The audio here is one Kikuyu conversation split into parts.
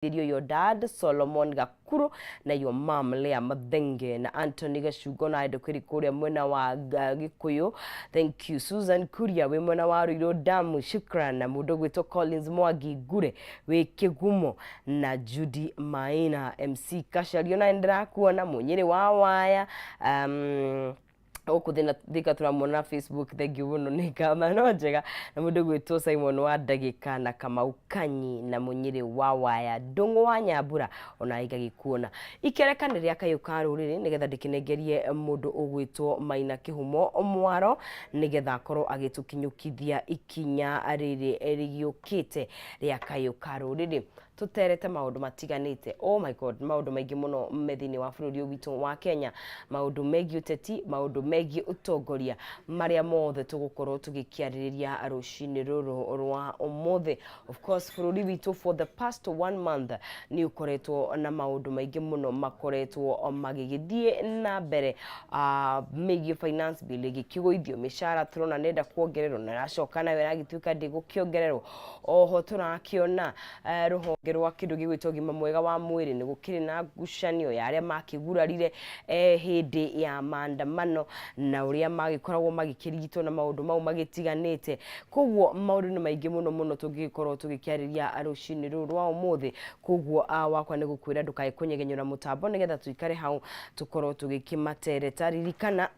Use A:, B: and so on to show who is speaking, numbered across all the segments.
A: Geithĩrio your dad Solomon Gakuru na your mom Lea Mathenge na Anthony Gacungo na Ndũkĩri kũrĩa mwena wa Gĩkũyũ. Thank you Susan Kuria wĩ mwena wa Ruiru Damu, shukran. Na mũndũ ũgwĩtwo Collins Mwangi Ngure wĩ Kĩgumo na Judy Maina MC Kacario na nĩndĩrakuona Mũnyĩrĩ wa Waya gũkũ thĩna thika tũramuona Facebook. Thank you mũno nĩ kama no njega na mũndũ gwĩtwo Simon wa ndagĩka na Kamau Kanyi na Mũnyĩrĩ wa Waya Ndũng'ũ wa Nyambura ona ingagĩkuona ikereka nĩ rĩa kayũ ka rũrĩrĩ nĩgetha ndĩkĩnengerie mũndũ ũgwĩtwo Maina Kĩhumo Mwaro nĩgetha akorwo agĩtũkinyũkithia ikinya rĩrĩ rĩgĩũkĩte rĩa kayũ ka rũrĩrĩ tũterete maũndũ matiganĩte. Oh my God, maũndũ maingĩ mũno me thĩinĩ wa bũrũri ũyũ witũ wa Kenya, maũndũ megiĩ ũteti, maũndũ megiĩ ũtongoria, marĩa mothe tũgũkorwo tũgĩkĩarĩrĩria rũcinĩ rũrũ rwa ũmũthĩ. Of course, bũrũri witũ for the past one month nĩ ũkoretwo na maũndũ maingĩ mũno makoretwo magĩgĩthiĩ na mbere megiĩ finance bill ĩgĩkĩgũithio, mĩcara tũrona nĩrenda kuongererwo na ĩracoka nayo ĩragĩtuĩka ndĩgũkĩongererwo. Oho tũrakĩona rũhonge rwa kĩndũ gĩgwĩtwo ũgima mwega wa mwĩrĩ nĩ gũkĩrĩ na ngucanio ya arĩa makĩgurarire hĩndĩ ya maandamano na ũrĩa magĩkoragwo magĩkĩrigitwo na maũndũ mau magĩtiganĩte. Koguo maũndũ nĩ maingĩ mũno mũno tũngĩgĩkorwo tũgĩkĩarĩria rũcinĩ rũrũ rwa ũmũthĩ. Koguo wakwa nĩ gũkwĩra ndũkae kũnyegenyũra mũtambo nĩgetha tũikare hau tũkorwo tũgĩkĩmatereta. Ririkana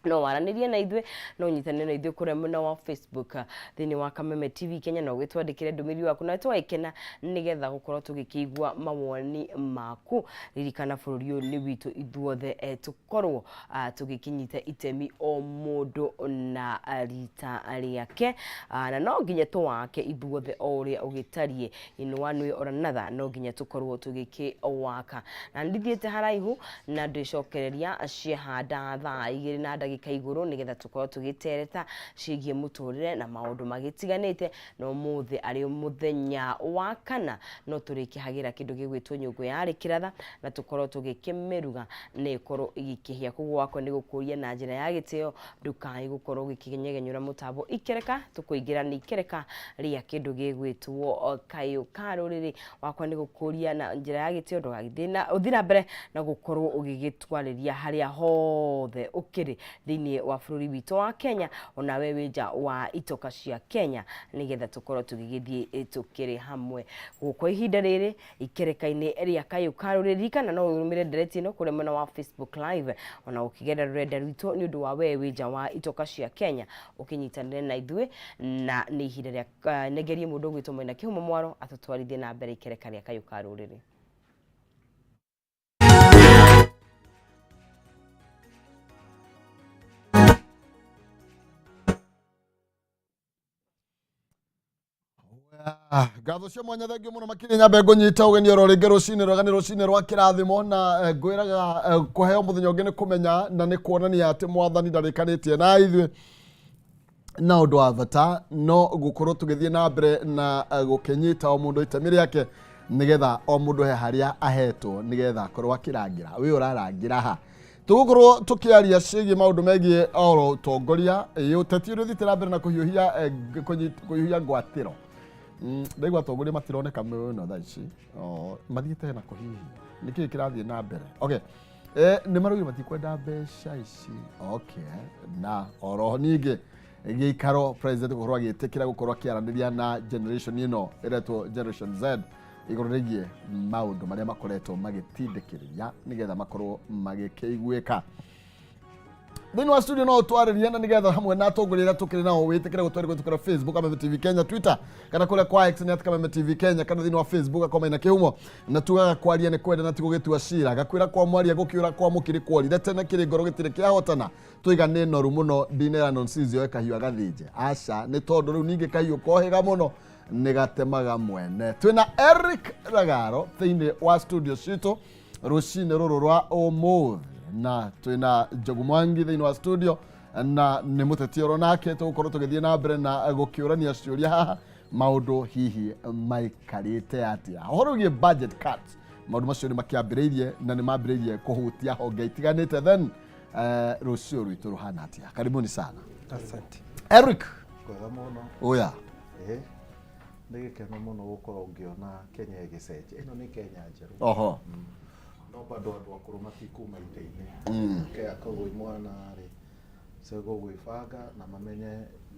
A: no waranĩrie na ithuĩ, no ũnyitanĩre na ithuĩ kũrĩa mwena wa Facebook thĩinĩ wa Kameme TV Kenya, na ũgĩtwandĩkĩre ndũmĩrĩri waku na twagĩkena nĩgetha gũkorwo tũgĩkĩigua mawoni maku. Ririkana bũrũri ũyũ nĩ witũ ithuothe, tũkorwo tũgĩkĩnyita itemi o mũndũ na rita rĩake, na no nginya tũwake ithuothe o ũrĩa ũgĩtariĩ in one way or another, no nginya tũkorwo tũgĩkĩwaka. Na ndithiĩte haraihu na ndĩcokereria ciehanda thaa igĩrĩ na ndagĩka igũrũ nĩgetha tũkorwo tũgĩtereta ciĩgiĩ mũtũrĩre na maũndũ magĩtiganĩte. Na ũmũthĩ arĩ mũthenya wa kana no tũrĩkĩhagĩra kĩndũ gĩgwĩtwo nyũngũ ya rĩkĩratha na tũkorwo tũgĩkĩmĩruga na ĩkorwo ĩgĩkĩhĩa. Koguo wakwa nĩ gũkũria na njĩra ya gĩtĩo ndũkae gũkorwo ũgĩkĩnyegenyũra mũtambo ikereka tũkũingĩra nĩ ikereka rĩa kĩndũ gĩgwĩtwo kayũ ka rũrĩrĩ. Wakwa nĩ gũkũria na njĩra ya gĩtĩo ndũgagĩthiĩ na ũthiĩ na mbere na gũkorwo ũgĩgĩtwarĩria harĩa hothe ũkĩrĩ thĩinĩ wa bũrũri witũ wa Kenya, ona we wĩ nja wa itoka cia Kenya, nĩgetha tũkorwo tũgĩgĩthiĩ tũkĩrĩ hamwe gũkũ ihinda rĩrĩ ikereka-inĩ rĩa kayũ ka rũrĩrĩ. Ririkana no ũrũmĩrĩre ndereti ĩno kũrĩa mwena wa Facebook Live ona ũkĩgerera rũrenda rwitũ nĩ ũndũ wa we wĩ nja wa itoka cia Kenya ũkĩnyitanĩre na ithuĩ. Na nĩ ihinda rĩa nengerie mũndũ ũgwĩtwo Maina Kĩhumo Mwaro atũtwarithie na mbere ikereka rĩa kayũ ka rũrĩrĩ.
B: Ngatho cia mwanya, thengio mũno makĩria. Nyambe ngũnyita ũgeni oro rĩngĩ rũcinĩ rwega, nĩ rũcinĩ rwa kĩrathimo na ngwĩraga kũheo mũthenya ũngĩ nĩ kũmenya na nĩ kuonania atĩ mwathani ndarĩkanĩtie na ithuĩ, na ũndũ wa bata no gũkorwo tũgĩthiĩ na mbere na gũkĩnyita o mũndũ itemi rĩake nĩgetha o mũndũ he harĩa ahetwo nĩgetha akorwo akĩrangĩra. Wĩ ũrarangĩra ha? Tũgũkorwo tũkĩaria ciĩgiĩ maũndũ megiĩ oro ũtongoria, ĩ ũteti ũrĩa ũthiĩte na mbere na kũhiũhia kũhiũhia ngwatĩro. Ndaigua atongoria matironeka mũno thaa ici. Oh, mathiĩte na kũhihi nĩkĩĩ kĩrathiĩ na mbere? Okay. Nĩ maraugire matikwenda mbeca ici. Okay. Na oro ningĩ gĩikaro president gũkorwo agĩtĩkĩra gũkorwo akĩaranĩria na generation ĩno ĩretwo Generation Z igũrũ rĩgiĩ maũndũ marĩa makoretwo magĩtindĩkĩrĩria nĩgetha makorwo magĩkĩiguĩka. Thĩinĩ wa studio no twarĩrie na nĩgetha hamwe na atongoria arĩa tũkĩrĩ nao wĩtĩkĩre gũtwarĩria kũhĩtũkĩra Facebook Kameme TV Kenya, Twitter kana kũrĩa kwa X nĩ at Kameme TV Kenya, kana thĩinĩ wa Facebook Akomaina Kĩhumo. Na tugaga kwaria nĩ kwenda na ti gũgĩtua cira, gakwĩra kwa mwaria gũkĩũra kwa mũkĩrĩ kworire tene kĩrĩ ngoro gĩtirĩ kĩahotana. Tũiga nĩ noru mũno ndinera nonsense yoe kahiũ agathĩnje, aca nĩ tondũ rĩu ningĩ kahiũ kohĩga mũno nĩ gatemaga mwene. Twĩna Eric Ragaro thĩinĩ wa studio citũ rũcinĩ rũrũ rwa ũmũthĩ, na twĩna Njogu Mwangi thĩinĩ wa studio na nĩ mũteti oro nake tũgũkorwo tũgĩthiĩ na mbere na gũkĩũrania ciũria haha maũndũ hihi maikarĩte atĩa ũhoro wĩgiĩ budget cuts. Maũndũ macio nĩ makĩambĩrĩirie na nĩ mambĩrĩirie kũhutia honge itiganĩte. Then rũciũ rwitũ rũhana atĩa? Karibuni sana.
C: Asante.
B: Eric.
C: Kwega mũno.
B: Oya.
C: Eh. Nĩ gĩkeno mũno gũkorwo ngĩona Kenya ĩgĩcenjia. Ĩno nĩ Kenya njerũ.
B: Oho.
C: No bado andũ akũrũ matikuma itĩ-inĩ. Kea koguo imwana rĩ cegwo gwĩbanga na mamenye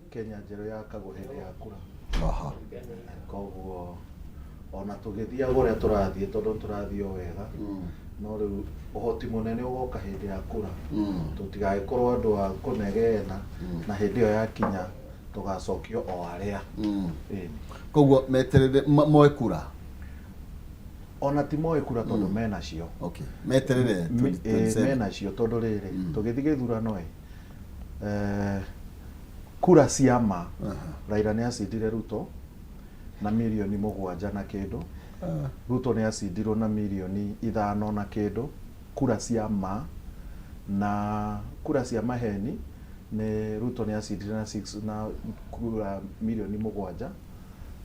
C: Kenya njerũ yakagwo hĩndĩ ya kura. Koguo ona tũgĩthiaga ũrĩa tũrathiĩ, tondũ tũrathiĩ o wega, no rĩu ũhoti mũnene ũgoka hĩndĩ ya kura. Tũtigagĩkorwo andũ a kũnegena, na hĩndĩ ĩyo yakinya tũgacokio o arĩa. Ĩni.
B: Koguo meterere moe kura.
C: Ona ti moe kura, tondũ menacio.
B: Okay, meterere 2027.
C: Menacio, tondũ rĩrĩ tũgĩthiĩ gĩthurano ĩ, kura cia ma, Raila nĩ acindire Ruto na mirioni 7 na kĩndũ. Ruto nĩ acindirwo na mirioni 5 na kĩndũ kura cia ma, na kura cia maheni nĩ Ruto nĩ acindire na six, na kura mirioni 7,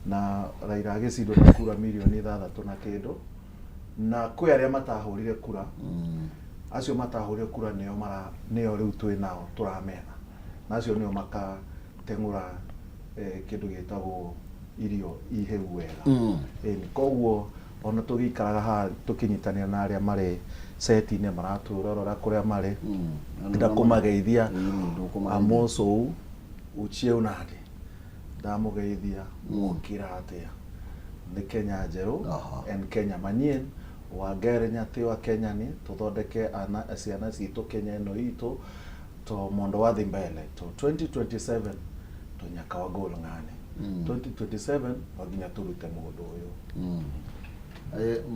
C: na Raila agĩcindwo na kura mirioni 6 na kĩndũ. Na kwĩ arĩa matahũrire kura. Acio matahũrire kura nĩo mara nĩo rĩu twĩ nao tũrametha, na acio nĩo makateng'ũra kĩndũ gĩtagwo irio ihĩu wega. Ĩni, koguo ona tũgĩikaraga haha tũkĩnyitanĩra na arĩa marĩ seti-inĩ maratwĩrorera kũrĩa marĩ, ndĩrenda kũmageithia.
B: Ndũkũmageithia.
C: Amosou uchie nandi, ndamũgeithia, mwokĩra atĩa? Nĩ Kenya njerũ and Kenya manyien wangere nyathi wa Kenya ni tũthondeke ana ciana citũ Kenya ĩno itũ to mondo wadhi mbele to 2027 to nyaka wagol ng'ani 2027 no nginya tũrute mũndũ ũyũ.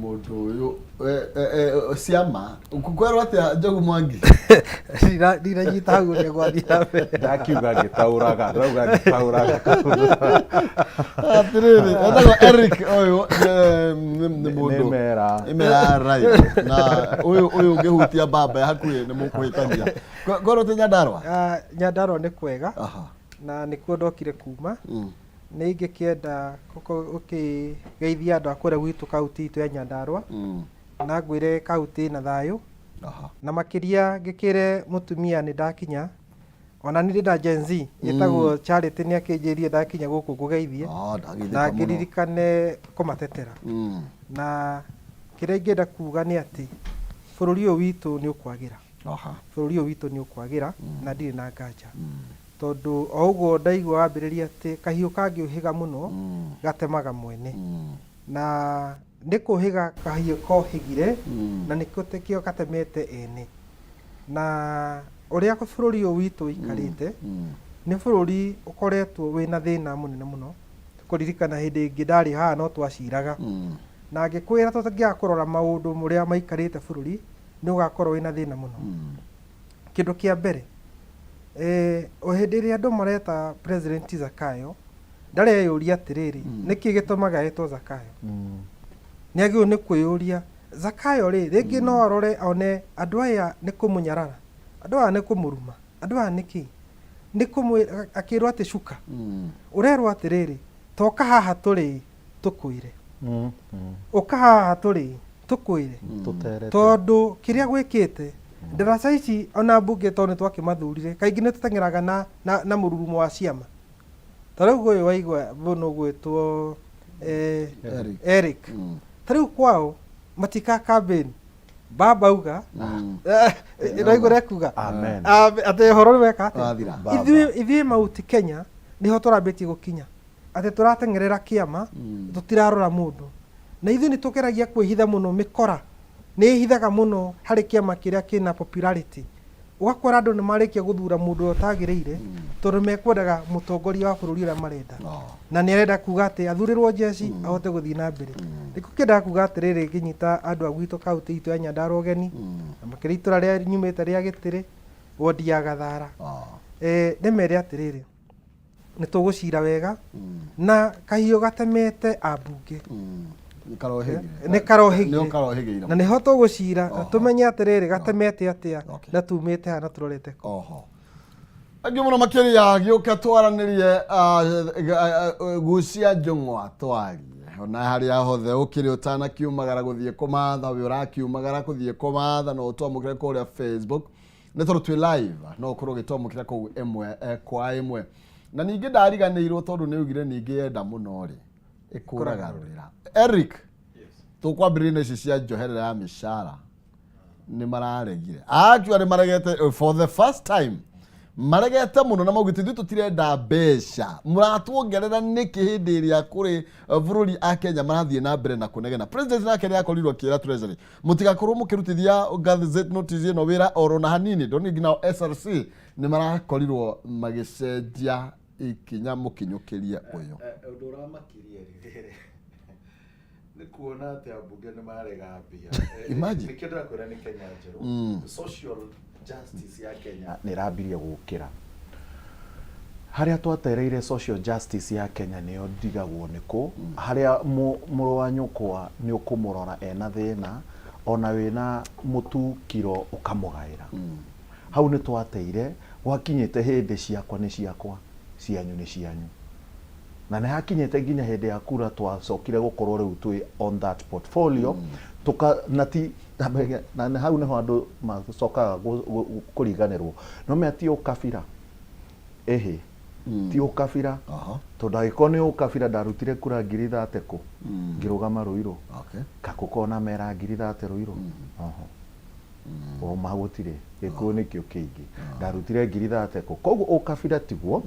B: Mũndũ ũyũ ciama kwĩrwo atĩa, Njogu Mwangi?
D: Ndinanyita hau ũrĩa gwathiĩ na mbere.
C: Ndakiuga ngĩtaũraga, ndauga ngĩtaũraga.
B: Atĩrĩrĩ, etagwo Eric ũyũ, nĩ mũndũ
C: Nĩ mera.
B: Nĩ mera right. Na ũyũ ũngĩhutia mbamba ya hakuhĩ nĩ mũkũhĩtania. Kwĩrwo atĩ Nyandarua?
D: Ah, Nyandarua nĩ kwega na nĩkuo ndokire kuma. Nĩ ingĩkĩenda ũkĩgeithia andũ a kũrĩa gwitũ kaunti itũ ya Nyandarua na ngwĩre kaunti ĩna thayũ, na makĩria ngĩkĩre mũtumia nĩ ndakinya. Ona nĩ ndĩ na Gen Z ĩtagwo Charity, nĩ akĩnjĩrire ndakinya gũkũ ngũgeithie
B: Ah, ndageithĩka
D: na
B: mũno.
D: ngĩririkane kũmatetera. Na kĩrĩa ingĩenda kuga nĩ atĩ bũrũri ũyũ witũ nĩ ũkwagĩra. Bũrũri ũyũ witũ nĩ ũkwagĩra na ndirĩ na nganja, tondũ o ũguo ndaigua wambĩrĩria atĩ kahiũ kangĩũhĩga mũno gatemaga mwene, na nĩ kũhĩga kahiũ kohĩgire na nĩkĩo kĩo gatemete ene. Na ũrĩa bũrũri ũyũ witũ ũikarĩte, nĩ bũrũri ũkoretwo wĩna thĩna mũnene mũno. Kũririkana hĩndĩ ĩngĩ ndarĩ haha no twaciraga na ngĩkwĩra tũngĩaga kũrora maũndũ ũrĩa maikarĩte, bũrũri nĩ ũgakorwo wĩna thĩna mũno. Kĩndũ kĩa mbere, o hĩndĩ ĩrĩa andũ mareta President Zakayo, ndareyũria atĩrĩrĩ, nĩkĩ gĩtũmaga etwo Zakayo? Nĩ agĩrĩirwo nĩ kwĩyũria Zakayo rĩ, rĩngĩ no arore one andũ aya nĩ kũmũnyarara, andũ aya nĩ kũmũruma, andũ aya nĩkĩ nĩ kũmwĩra akĩrwo atĩ cuka ũrerwo atĩrĩrĩ, toka haha tũrĩ tũkwĩre, ũka haha tũrĩ tũkwĩre.
C: Tũterete.
D: Tondũ kĩrĩa gwĩkĩte ndaraca ici, ona mbunge, tondũ nĩ twakĩmathurire, kaingĩ nĩ tũteng'eraga na mũrurumo wa ciama. Ta rĩu ũyũ waigua mũno ũgwĩtwo
B: Eric.
D: Eric. Ta rĩu kwao matikaga campaign, baba auga raigua rekuga.
C: Amen.
D: Atĩ ũhoro nĩ weka atĩa?
B: Wathira.
C: Baba.
D: Ithuĩ Mauti Kenya nĩho tũrambĩtie gũkinya atĩ tũrateng'erera kĩama, tũtirarora mũndũ, na ithuĩ nĩ tũgeragia kwĩhitha mũno. Mĩkora nĩ ĩhithaga mũno harĩ kĩama kĩrĩa kĩna popularity. Ũgakora andũ nĩ marĩkia gũthura mũndũ ũrĩa ũtagĩrĩire, tondũ mekwendaga mũtongoria wa bũrũri ũrĩa marenda, na nĩ arenda kuga atĩ athurĩrwo njeci ahote gũthiĩ na mbere. Nĩkĩo kĩendaga kuga atĩrĩrĩ, ngĩnyita andũ a gwitũ kaunti itũ ya Nyandarua ũgeni, na makĩria itũra rĩa nyumĩte rĩa Gĩtĩrĩ, wondi ya Gathara, ndĩmere atĩrĩrĩ, nĩ tũgũcira wega na kahiũ gatemete ambunge.
B: Nĩ karohĩgire.
D: Nĩ karohĩgire.
B: Nĩ karohĩgĩire.
D: Na nĩho tũgũcira na tũmenye atĩrĩrĩ, gatemete atĩa na tumĩte haha na tũrorete kũ.
B: Oho, angĩ mũno makĩria gĩũka twaranĩrie, gucia njũng'wa twarie ona harĩa hothe ũkĩrĩ ũtanakiumagara gũthiĩ kũmatha, we ũrakiumagara gũthiĩ kũmatha, no ũtwamũkĩre kũrĩa Facebook, nĩ tondũ twĩ live, no ũkorwo ũgĩtwamũkĩra kũu ĩmwe kwa ĩmwe. Na ningĩ ndariganĩirwo, tondũ nĩ ugire ningĩ yenda mũno rĩ. Ĩkũraga rũrĩra. Eric, tũkwambĩrĩria na ici cia njoherera ya mĩcara. Nĩ mararegire, actually maregete for the first time, maregete mũno na maugĩte, ithuĩ tũtirenda mbeca, mũratuongerera nĩkĩ hĩndĩ ĩrĩa kũrĩ bũrũri a Kenya marathiĩ na mbere na kũnegena? President nake nĩ akorirwo akĩra Treasury mũtigakorwo mũkĩrutithia gazette notice ĩno wĩra oro na hanini. Ndonire nginya SRC nĩ marakorirwo magĩcenjia ikinya mũkinyũkĩrie ũyũ.
C: Ũndũ ũramakirie rĩ nĩ kuona atĩ ambunge nĩ marega mbia.
B: Imagine.
C: Nĩkĩo ndĩrakwĩra nĩ Kenya njerũ. Social justice ya Kenya nĩ ĩrambirie gũkĩra harĩa twatereire. Social justice ya Kenya nĩyo ndigagwo nĩ kũ harĩa mũrũ wa nyũkwa nĩ ũkũmũrora ena thĩna, ona wĩna mũtu kiro ũkamũgaĩra. Hau nĩ twateire. Gwakinyĩte hĩndĩ ciakwa nĩ ciakwa, cianyu nĩ cianyu, na nĩ hakinyĩte nginya hĩndĩ ya kura twacokire gũkorwo rĩu twĩ on that portfolio tuka na ti na nĩ hau nĩho andũ macokaga kũriganĩrwo. No mea ti ũkabira, ĩhĩ, ti ũkabira, tondũ angĩkorwo nĩ ũkabira, ndarutire kura 30,000 kũ ngĩrũgama Ruiru. Kakũkona mera 30,000 Ruiru. Oho oma gũtirĩ gĩkũyũ nĩkĩo kĩingĩ, ndarutire 30,000 kũ? Koguo ũkabira tiguo.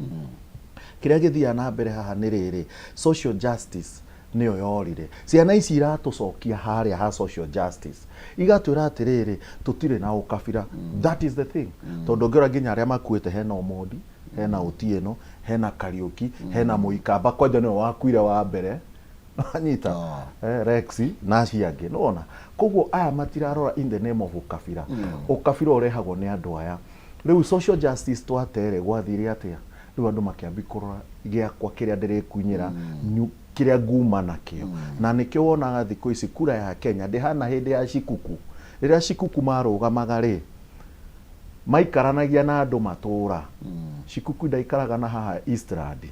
C: Kĩrĩa gĩthiaga na mbere haha nĩ rĩrĩ, social justice nĩyo yorire. Ciana ici iratũcokia harĩa ha social justice, igatwĩra atĩrĩrĩ, tũtirĩ na ũkabira. That is the thing, tondũ ũngĩrora nginya arĩa makuĩte, hena Omondi, hena Otieno, hena Kariũki, hena Mũikamba, kwanja nĩwe wakuire wa mbere, anyita Rexy na acio angĩ nĩwona. Koguo aya matirarora in the name of ũkabira. Ũkabira ũrehagwo nĩ andũ aya. Rĩu social justice twatere, gwathire atĩa? Rĩu andũ makĩambi kũrora gĩakwa kĩrĩa ndĩrĩkunyĩra, kĩrĩa nguma nakĩo. Na nĩkĩo wonaga thikũ ici kura ya Kenya ndĩhana hĩndĩ ya Shikuku. Rĩrĩa Shikuku marũgamaga rĩ, maikaranagia na andũ matũra. Shikuku ndaikaraga na haha Eastland.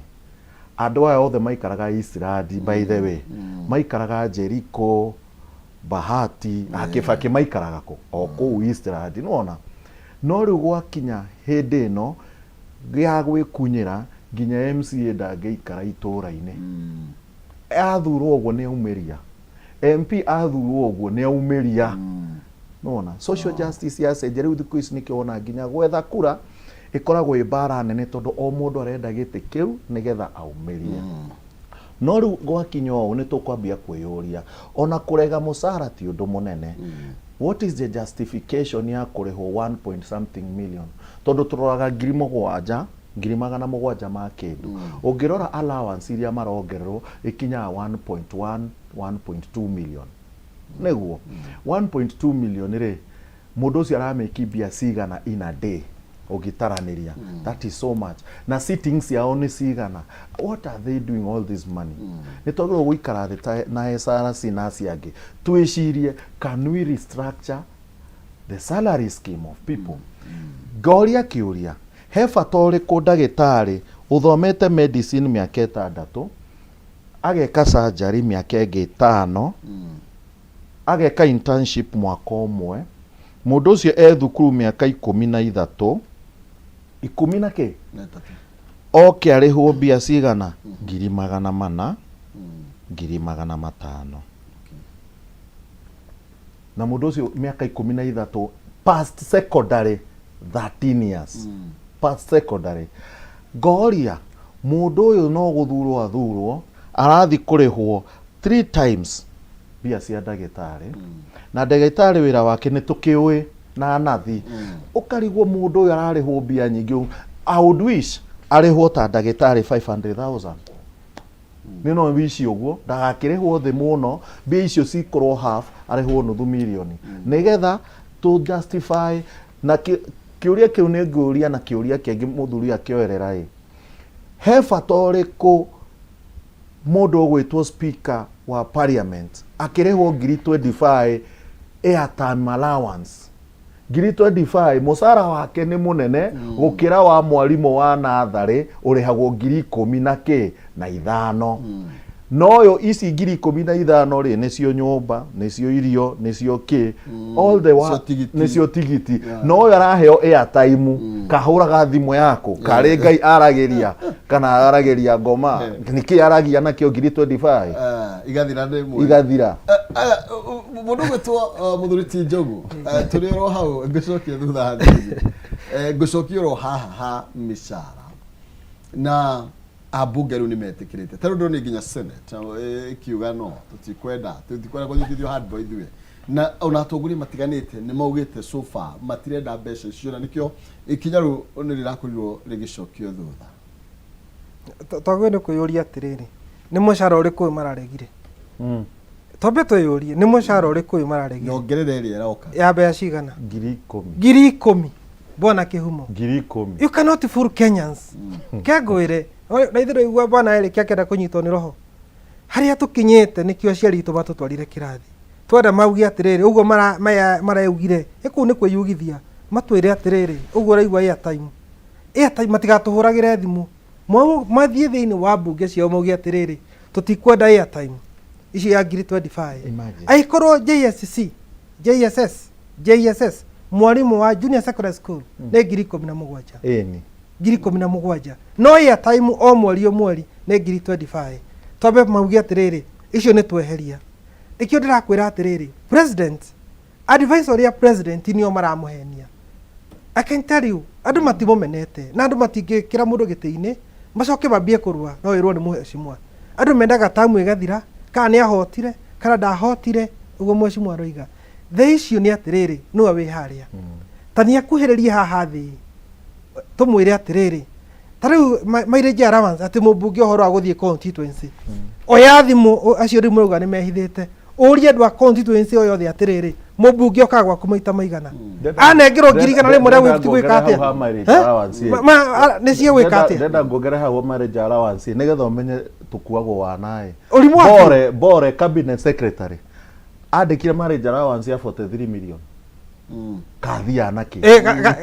C: Andũ aya othe maikaraga Eastland, by the way, maikaraga Jericho, Bahati, Akibaki maikaraga kũ? O kũu Eastland, nĩwona. No rĩu gwakinya hĩndĩ ĩno ya gwĩkunyĩra, nginya MCA ndangĩikara itũra-inĩ. Athurwo ũguo nĩ aumĩria, MP athurwo ũguo nĩ aumĩria, nĩwona. Social justice yacenjia. Rĩu thikũ ici nĩkĩo wona nginya gwetha kura ĩkoragwo ĩ mbara nene, tondũ o mũndũ arenda gĩtĩ kĩu nĩgetha aumĩrie. No rĩu gwakinya ũũ, nĩ tũkwambia kwĩyũria, ona kũrega mũcara ti ũndũ mũnene. What is the justification ya kũrĩhwo 1 point something million? Tondũ tũroraga 7,000, 700,000 ma kĩndũ. Ũngĩrora allowance iria marongererwo ĩkinyaga 1.1, 1.2 million. Nĩguo 1.2 million rĩ, mũndũ ũcio aramĩki mbia cigana in a day? Ũngĩtaranĩria, that is so much. Na sittings ciao nĩ cigana? What are they doing all this money? Nĩ twagĩrĩirwo gũikara thĩ na SRC na acio angĩ, twĩcirie, can we restructure the salary scheme of people? Ngoria kĩũria, he bata ũrĩkũ ndagĩtarĩ ũthomete medicine mĩaka 6, ageka surgery mĩaka ĩngĩ 5, ageka internship mwaka ũmwe, mũndũ ũcio e thukuru mĩaka 13, ikũmi na kĩ, oke arĩhwo mbia cigana? 400,000, 500,000. Na mũndũ ũcio mĩaka 13, past secondary, 13 years past secondary. Ngoria, mũndũ ũyũ no gũthurwo athurwo, arathi kũrĩhwo three times mbia cia ndagĩtarĩ. Na ndagĩtarĩ wĩra wake nĩ tũkĩũĩ na nathi. Ũkarigwo mũndũ ũyũ ararĩhwo mbia nyingĩ. I would wish arĩhwo ta ndagĩtarĩ 500,000. Nĩ no wici ũguo, ndagakĩrĩhwo thĩ mũno, mbia icio cikorwo half, arĩhwo nuthu mirioni, nĩgetha to justify. Na kĩũria kĩu nĩ ngũria, na kĩũria kĩngĩ mũthuri akĩoerera ĩ, he bata ũrĩkũ mũndũ ũgwĩtwo speaker wa parliament akĩrĩhwo 25,000 airtime allowance? 25,000, mũcara wake nĩ mũnene gũkĩra wa mwarimũ wa natharĩ ũrĩhagwo 15,000. No ũyũ ici 15,000 rĩ, nĩcio nyũmba, nĩcio irio, nĩcio kĩ, all the wa
B: Nĩcio tigiti.
C: Nĩcio tigiti. No ũyũ araheo airtime, kahũraga thimũ yaku karĩ Ngai aragĩria kana aragĩria ngoma, nĩkĩ aragia nakĩo 25,000?
B: Igathira nĩ ĩmwe.
C: Igathira.
B: Aya, mũndũ ũgwĩtwo mũthuri ti Njogu, tũrĩ oro hau, ngũcokia thutha hanini. Ngũcokia oro haha ha mĩcara na ambunge rĩu nĩ metĩkĩrĩte, ta rĩu ndĩronire nginya Senate ĩkiuga no tũtikwenda kũnyitithio handball ithuĩ, na ona atongoria matiganĩte nĩ maugĩte so far matirenda mbeca icio, na nĩkĩo ikinya rĩu nĩ rĩrakorirwo rĩgĩcokio thutha.
D: Twagĩrĩirwo nĩ kwĩyũria atĩrĩrĩ, nĩ mũcara ũrĩkũ ũyũ mararegire? Twambe twĩyũrie nĩ mũcara ũrĩkũ ũyũ mararegire?
B: Nyongerera ĩrĩa ĩroka.
D: Ya mbeca cigana?
C: 10,000.
D: 10,000, bwana Kĩhumo.
C: 10,000.
D: You cannot fool Kenyans. Ke ngwĩre, na ithuĩ ndũigua bwana Eric akĩenda kũnyitwo nĩ roho. Harĩa tũkinyĩte nĩkĩo aciari aitũ matũtwarire kĩrathi. Twenda mauge atĩrĩrĩ, ũguo maraugire, ĩ kũu nĩ kwĩyugithia. Matwĩre atĩrĩrĩ, ũguo ũraigua airtime. Airtime matigatũhũragĩre thimũ. Mathiĩ thĩinĩ wa mbunge ciao mauge atĩrĩrĩ, tũtikwenda airtime icio ya 25,000.
C: Imagine.
D: Angĩkorwo JSC, JSS, JSS, mwarimũ wa junior secondary school nĩ 17,000.
C: Ĩni.
D: 17,000. No airtime o mweri o mweri nĩ 25,000. Twambe mauge atĩrĩrĩ, icio nĩ tweheria. Nĩkĩo ndĩrakwĩra atĩrĩrĩ, president, advice ũrĩa president nĩo maramũhenia. I can tell you, andũ matimũmenete na andũ matingĩkĩra mũndũ gĩtĩ-inĩ macoke mambie kũrũa no wĩrwo nĩ mheshimiwa. Andũ mendaga tamu ĩgathira, kana nĩ ahotire kana ndahotire, ũguo mheshimiwa aroiga. The issue nĩ atĩrĩrĩ, nĩwe wĩ harĩa. Ta nĩ akuhĩrĩrie haha thĩ, tũmwĩre atĩrĩrĩ, ta rĩu mileage allowance atĩ mũmbunge ũhoro wa gũthiĩ constituency. Oya thimũ, acio rĩu marauga nĩ mehithĩte. Ũrie andũ a constituency o yothe atĩrĩrĩ, mũmbunge okaga gwaku maita maigana. Anengerwo 100,000 rĩa gwĩka atĩa? Eh? Nĩ cia gwĩka atĩa?
C: Ndenda nguongere hau mileage allowance nĩgetha ũmenye tũkuagwo wanaĩ.
D: Ũrimũ wa
C: Bore cabinet secretary andĩkire mileage allowance ya 43 million. Kathiaga na kĩ?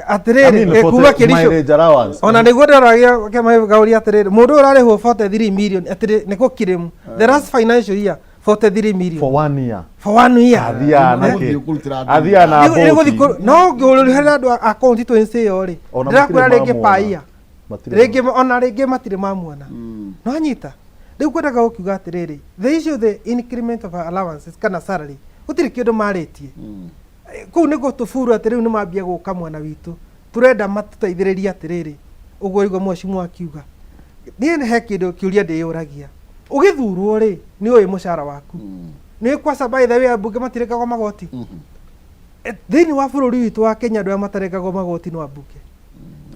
D: Atĩrĩrĩ,
C: I mean,
D: kuma
C: 40
D: kĩrico.
C: Mileage allowance.
D: Ona nĩguo ndĩroragia kĩmagauria atĩrĩrĩ, mũndũ ũyũ ũrarĩhwo 43 million atĩrĩ nĩ gũkirĩmu the last financial year 43 million
C: For one year.
D: For one year.
C: Athiaga na
B: Nĩ
C: kĩ?
B: gũthiĩ kũrutĩra andũ
C: Athiaga na
D: Nĩ gũthiĩ
C: boti.
D: No ũngĩũrĩhĩra andũ a constituency ĩyo rĩ,
C: Ona
D: ndĩrakwĩra
C: matirĩ
D: rĩngĩ
C: mamuona.
D: paia
C: Matirĩ.
D: Rĩngĩ ona rĩngĩ matirĩ mamuona. No anyita rĩu kwendaga gũkiuga atĩrĩrĩ, the issue, the increment of allowances kana salary, gũtirĩ kĩndũ marĩtie kũu nĩ gũtũburu atĩ rĩu nĩ mambia gũka mwena witũ. Tũrenda matũteithĩrĩrie atĩrĩrĩ, ũguo ũguo mheshimiwa akiuga. Niĩ he kĩndũ kĩũria ndĩyũragia, ũgĩthurwo rĩ, nĩ ũĩ mũcara waku nĩ kwaca? By the way, ambunge matirengagwo magoti. Thĩinĩ wa bũrũri witũ wa Kenya, andũ arĩa matarengagwo magoti no ambunge,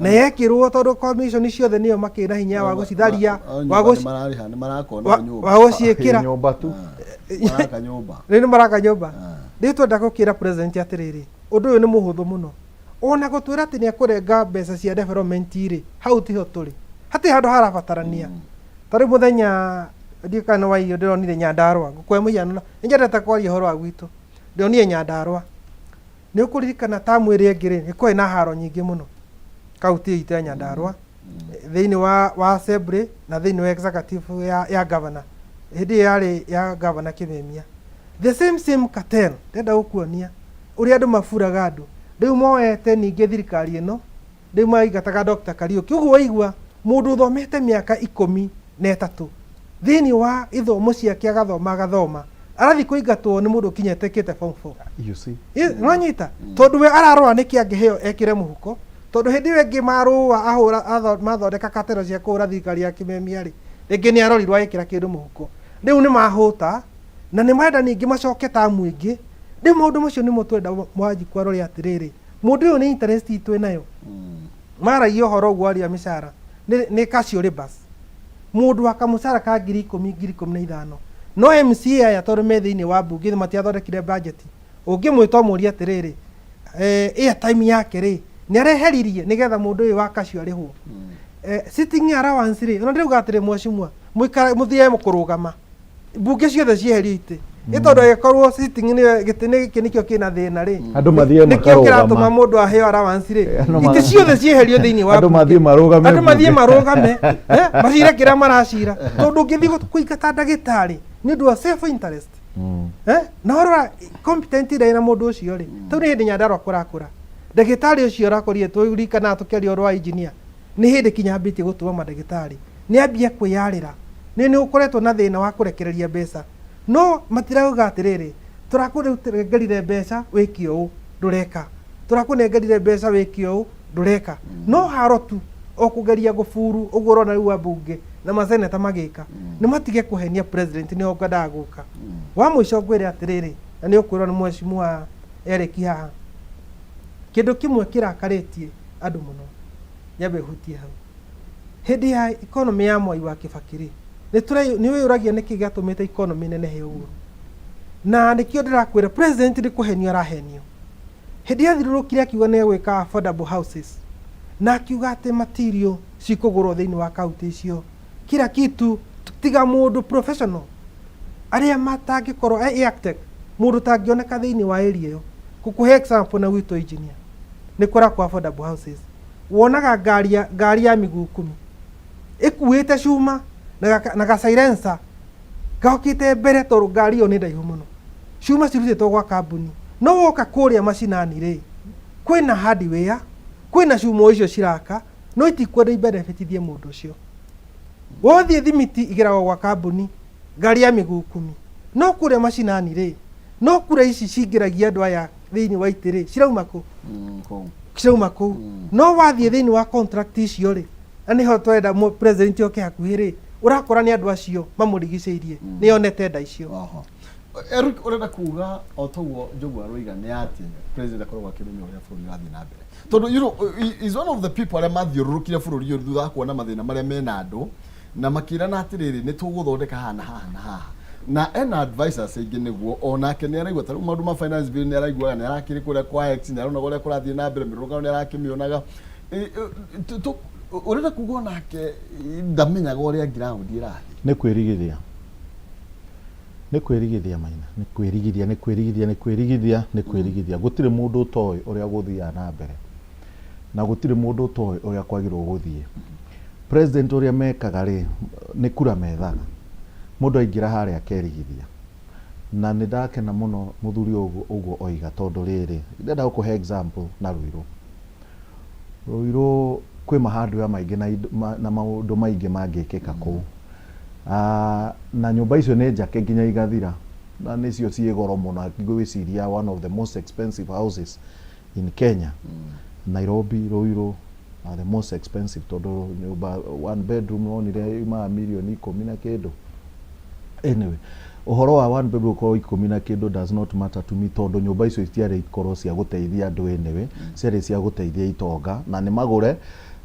D: na yekĩrwo tondũ commission ciothe nĩo makĩrĩ na hinya wa gũcitharia, wa
B: Nĩ mararĩha, nĩ marakona nyũmba.
D: wa gũciĩkĩra.
C: Nyũmba tu.
B: Maraka nyũmba.
D: Rĩu nĩ maraka nyũmba. Rĩu twenda gũkĩra president atĩrĩrĩ, ũndũ ũyũ nĩ mũhũthũ mũno, ona gũtwĩra atĩ nĩ ekũrenga mbeca cia development rĩ, hau tiho tũrĩ, hatirĩ handũ harabatarania. Ta rĩu mũthenya ndiũ kana nĩ waiyo ndĩronire Nyandarũa, ngũkũhe mũhiano, na nĩ nyendete kwaria ũhoro wa gwitũ, ndĩronire Nyandarũa. Nĩ ũkũririkana tamu ĩrĩa ĩngĩ rĩ, nĩ kwarĩ na haro nyingĩ mũno kaunti itũ ya Nyandarũa thĩinĩ wa assembly na thĩinĩ wa executive ya governor, hĩndĩ ĩyo yarĩ ya governor Kimemia. The same same cartel, ndĩrenda gũkuonia ũrĩa andũ maburaga andũ. Rĩu moete ningĩ thirikari ĩno rĩu maingataga Dr. Kariuki. Ũguo waigua mũndũ ũthomete mĩaka 13 thĩinĩ wa ithomo ciake, agathoma agathoma, arathiĩ kũingatwo nĩ mũndũ ũkinyĩte kĩte form 4.
C: You see.
D: Nĩwanyita, tondũ we ararora nĩkĩ angĩheo ekĩre mũhuko, tondũ hĩndĩ ĩyo ĩngĩ marũa ahũra mathondeka katero cia kũhũra thirikari ya Kimemia rĩ, rĩngĩ nĩ arorirwo agĩkĩra kĩndũ mũhuko. Rĩu nĩ mahũta na nĩ marenda ningĩ macoke tamu ĩngĩ. Rĩu maũndũ macio nĩmo twenda Wanjikũ arore atĩrĩrĩ, mũndũ ũyũ nĩ interest itũ ĩnayo. Maragia ũhoro ũguo aria mĩcara nĩ casual labours, mũndũ wa kamũcara ka 10,000, 15,000, no MCA aya tondũ me thĩinĩ wa mbunge matiathondekire budget. Ũngĩmwĩta ũmũrie atĩrĩrĩ, airtime yake rĩ, nĩ areheririe nĩgetha mũndũ ũyũ wa kacio arĩhwo? Sitting allowance rĩ, ona ndĩrauga atĩrĩ, mheshimiwa, mũikara mũthiage kũrũgama mbunge ciothe cieherio itĩ. Ĩ tondũ angĩkorwo sitting nĩyo gĩtĩ nĩ gĩkĩ nĩkĩo kĩna thĩna rĩ,
C: Andũ mathiĩ
D: nĩkĩo kĩratũma
C: makarũgama.
D: mũndũ aheo allowance rĩ,
C: Andũ ma-
D: itĩ ciothe cieherio thĩinĩ wa
C: Andũ
D: mbunge.
C: mathiĩ marũgame
D: Andũ mathiĩ
C: mbunge.
D: marũgame, macire kĩrĩa maracira, tondũ ũngĩthiĩ kũingata ndagĩtarĩ nĩ ũndũ wa self interest, na warora competent ĩrĩa ĩna mũndũ ũcio rĩ, tau nĩ hĩndĩ Nyandarua kũrakũra, ndagĩtarĩ ũcio ũrakorire tũririkanaga tũkĩaria ũhoro wa engineer, nĩ hĩndĩ kinya ambĩtie gũtua mandagĩtarĩ, nĩ ambia kwĩyarĩra nĩ ũkoretwo na thĩna wa kũrekereria mbeca, no matirauga atĩrĩrĩ, tũrakũnengerire mbeca wĩke ũũ, ndũreka, tũrakũnengerire mbeca wĩke ũũ, ndũreka, no haro tu o kũgeria gũburu ũguo ũrona rĩu ambunge na maseneta magĩka, nĩ matige kũhenia president, nĩho ngwendaga gũka. Wa mũico ngwĩre atĩrĩrĩ, na nĩ ũkwĩrwo nĩ mheshimiwa Eric haha, kĩndũ kĩmwe kĩrakarĩtie andũ mũno, nyambe hutie hau, hĩndĩ ya economy ya Mwai wa Kibaki rĩ, nĩ wĩyũragia nĩkĩ gĩatũmĩte economy nenehe ũguo, na nĩkĩo ndĩrakwĩra president nĩ kũhenio arahenio. Hĩndĩ athiũrũrũkire akiuga nĩ egwĩka affordable houses, na akiuga atĩ material cikũgũrwo thĩinĩ wa kaunti icio, kila kitu tiga mũndũ professional arĩa matangĩkorwo architect, mũndũ tangĩoneka thĩinĩ wa area ĩyo. Gũkũhe example na gwitũ engineer, nĩ kũrakwo affordable houses, wonaga ngari ya mĩguu 10 ĩkuĩte cuma na ga silencer gokĩte mbere, tondũ ngari ĩyo nĩ ndaihu mũno, cuma cirutĩtwo gwa kambuni. No woka kũrĩa macinani rĩ, kwĩna hardware, kwĩna cuma icio ciraka, no itikwenda ibenefitithie mũndũ ũcio. Wothiĩ thimiti igĩragwo gwa kambuni, ngari ya mĩguu 10, no kũrĩa macinani rĩ, no kura ici cingĩragia andũ aya thĩinĩ wa itĩ rĩ, cirauma kũ? Cirauma kũu. No wathiĩ thĩinĩ wa contract icio rĩ, na nĩho twenda president oke hakuhĩ rĩ, ũrakora nĩ andũ acio mamũrigicĩirie nĩo nĩ tenda icio.
B: Eric, ũrenda kuga o toguo Njogu aroiga nĩ atĩ president akoragwo akĩmenya ũrĩa bũrũri ũrathiĩ na mbere, tondũ he is one of the people arĩa mathiũrũrũkire bũrũri ũyũ thutha wa kuona mathĩna marĩa mena andũ, na makĩrana atĩrĩrĩ, nĩ tũgũthondeka haha na haha na haha, na ena advisors aingĩ, nĩguo onake nĩ araigua ta rĩu maũndũ ma finance bill nĩ araiguaga, nĩ arakĩrĩ kũrĩa kwa X, nĩ aronaga ũrĩa kũrathiĩ na mbere, mĩrũrũngano nĩ arakĩmĩonaga. Ũrenda kuga onake ndamenyaga ũrĩa ground ĩrathiĩ?
C: Nĩ kwĩrigithia, nĩ kwĩrigithia Maina, nĩ kwĩrigithia, nĩ kwĩrigithia, nĩ kwĩrigithia, nĩ kwĩrigithia. Gũtirĩ mũndũ ũtoĩ ũrĩa gũthiaga na mbere, na gũtirĩ mũndũ ũtoĩ ũrĩa kwagĩrĩirwo gũthiĩ. President ũrĩa mekaga rĩ, nĩ kura methaga, mũndũ aingĩra harĩa akerigithia. Na nĩ ndakena mũno mũthuri ũguo ũguo oiga, tondũ rĩrĩ, ndĩrenda gũkũhe example na Ruiru. Ruiru kwĩ ma hardware maingĩ na maũndũ maingĩ mangĩkĩka kũu, na nyũmba icio nĩ njake nginya igathira, na nĩcio ciĩ goro mũno. Ngwĩciria one of the most expensive houses in Kenya, Nairobi, Ruiru are the most expensive, tondũ nyũmba one bedroom wonire yumaga mirioni 10 na kĩndũ. Anyway, ũhoro wa one bedroom gũkorwo 10 na kĩndũ does not matter to me, tondũ nyũmba icio itiarĩ ikorwo cia gũteithia andũ anyway, ciarĩ cia gũteithia itonga, na nĩ magũre,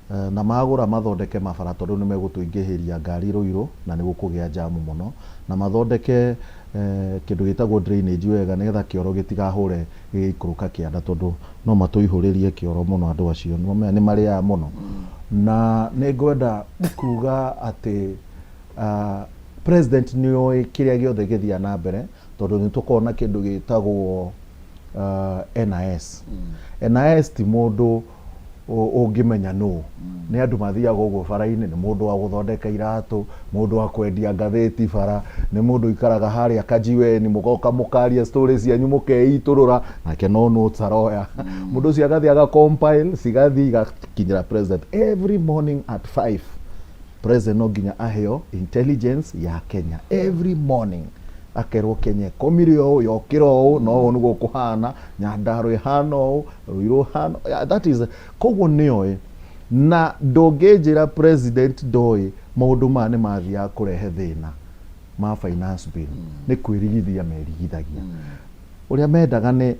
C: na magũra mathondeke mabara, tondũ nĩ megũtũingĩhĩria ngari Ruiru na nĩ gũkũgĩa jamu mũno, na mathondeke kĩndũ gĩtagwo drainage wega, nĩgetha kĩoro gĩtigahũre gĩgĩikũrũka kĩanda, tondũ no matũihũrĩrie kĩoro mũno andũ acio, nĩ nĩ marĩaga mũno. Na nĩ ngwenda kuga atĩ president nĩ oĩ kĩrĩa gĩothe gĩthiaga na mbere, tondũ nĩ tũkoragwo na kĩndũ gĩtagwo NIS. NIS ti mũndũ ũngĩmenya nũ, nĩ andũ mathiaga ũguo bara-inĩ, nĩ mũndũ wa gũthondeka iratũ, mũndũ wa kwendia ngathĩti bara, nĩ mũndũ ũikaraga harĩa kajiweni, mũgoka mũkaria story cianyu, mũkeitũrũra nake, no notes aroya mũndũ ũcio, agathiĩ aga compile, cigathiĩ igakinyĩra president every morning at 5. President no nginya aheo intelligence ya Kenya every morning, akerwo Kenya ĩkomire ũũ, yokĩra ũũ, no ũũ nĩguo kũhana, Nyandarua ĩhana ũũ, Ruiru ĩhana. Yeah, that is koguo nĩoĩ, na ndũngĩnjĩra president ndoĩ maũndũ maya nĩ mathiaga kũrehe thĩna ma finance bill. Nĩ kwĩrigithia merigithagia. Ũrĩa mendaga nĩ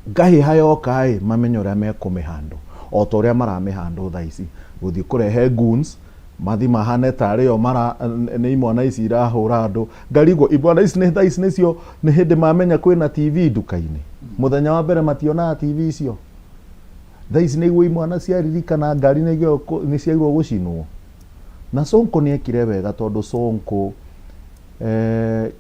C: ngahĩha yoka ĩ mamenye ũrĩa mekũmĩhandũ, o ta ũrĩa maramĩhandũ thaa ici, gũthiĩ kũrehe goons, mathi mahane tarĩ o mara nĩ imwana ici irahũra andũ. Ngarigwo imwana ici nĩ thaa ici nĩcio nĩ hĩndĩ mamenya kwĩna TV nduka-inĩ. Mũthenya wa mbere mationaga TV icio. Thaa ici nĩguo imwana ciaririkana ngari nĩ ciagĩrĩirwo gũcinwo. Na Sonko nĩ ekire wega, tondũ Sonko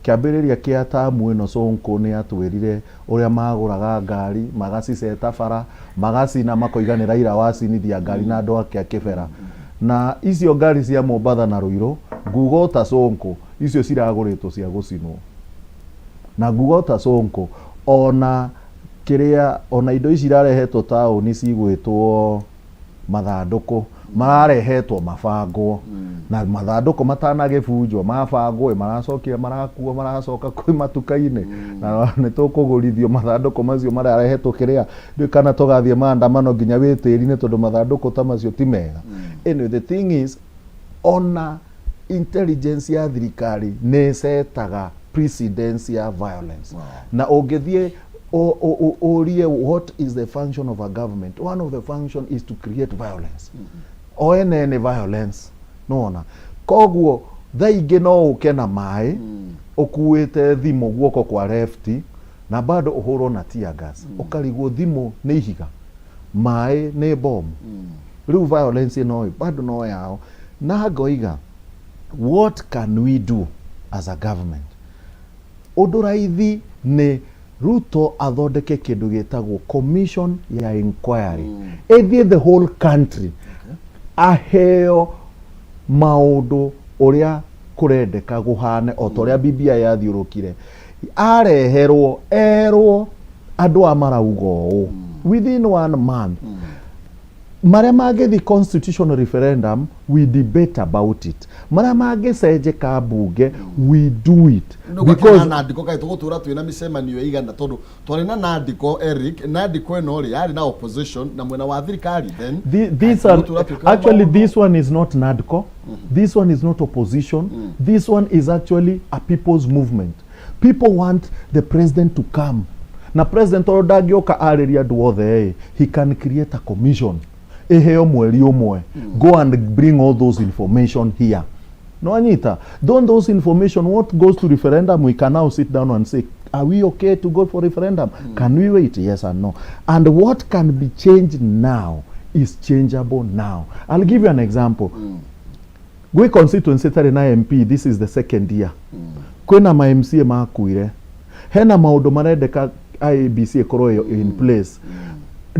C: Kĩambĩrĩria kĩa tamu ĩno Sonko nĩ atwĩrire ũrĩa magũraga ngari magaciceta bara magacina makoiga nĩ Raila wacinithia ngari na andũ ake a Kĩbera. Na icio ngari cia Mombatha na Ruiru nguga ota Sonko icio ciragũrĩtwo cia gũcinwo. Na nguga ota Sonko ona kĩrĩa ona indo ici irarehetwo taũni cigwĩtwo mathandũkũ mararehetwo mabangwo na mathandũkũ matanagĩbunjwo mabangwo ĩ maracokire marakuo maracoka kwĩ matuka-inĩ na nĩ tũkũgũrithio mathandũkũ macio mararehetwo kĩrĩa ndiũĩ kana tũgathiĩ maandamano nginya wĩ tĩri-inĩ tondũ mathandũkũ ta macio ti mega. Anyway, the thing is ona intelligence ya thirikari nĩ ĩcetaga precedence ya violence. Wow. Na ũngĩthiĩ ũrie what is the function of a government, one of the function is to create violence. O ene nĩ violence nĩwona. Koguo thaa ingĩ no ũke na maĩ ũkuĩte thimũ guoko kwa left na bado ũhũrwo na tear gas, ũkarigwo thimũ nĩ ihiga, maĩ nĩ bomu. Rĩu violence ĩno ĩ bado no yao. Na ngoiga what can we do as a government? Ũndũ raithi nĩ Ruto athondeke kĩndũ gĩtagwo commission ya inquiry, ĩthiĩ the whole country, aheo maũndũ ũrĩa kũrendeka gũhane o ta ũrĩa BBI yathiũrũkire, areherwo erwo andũ a marauga ũũ within one month marĩa mangĩthiĩ constitutional referendum, we debate about it, marĩa mangĩcenjeka mbunge, we do it.
B: Because nandiko kaĩ tũgũtũra twĩna mĩcemanio ĩigana tondũ twarĩ na nandiko Eric nandiko ĩno rĩ yarĩ na opposition na mwena wa thirikari then
C: this one, actually this one is not NADCO. This one is not opposition. This one is actually a people's movement. People want the president to come. Na president tondũ ndangĩũka arĩrie andũ othe ĩ, he can create a commission ĩheo mweri ũmwe, go and bring all those information here. No anyita don't those information, what goes to referendum, we can now sit down and say, are we okay to go for referendum? Can we wait? Yes and no. And what can be changed now is changeable now. I'll give you an example. Gwĩ constituency ĩtarĩ na MP, this is the second year. Kwĩna ma MCA makuire, hena maũndũ marendeka IEBC ĩkorwo in place.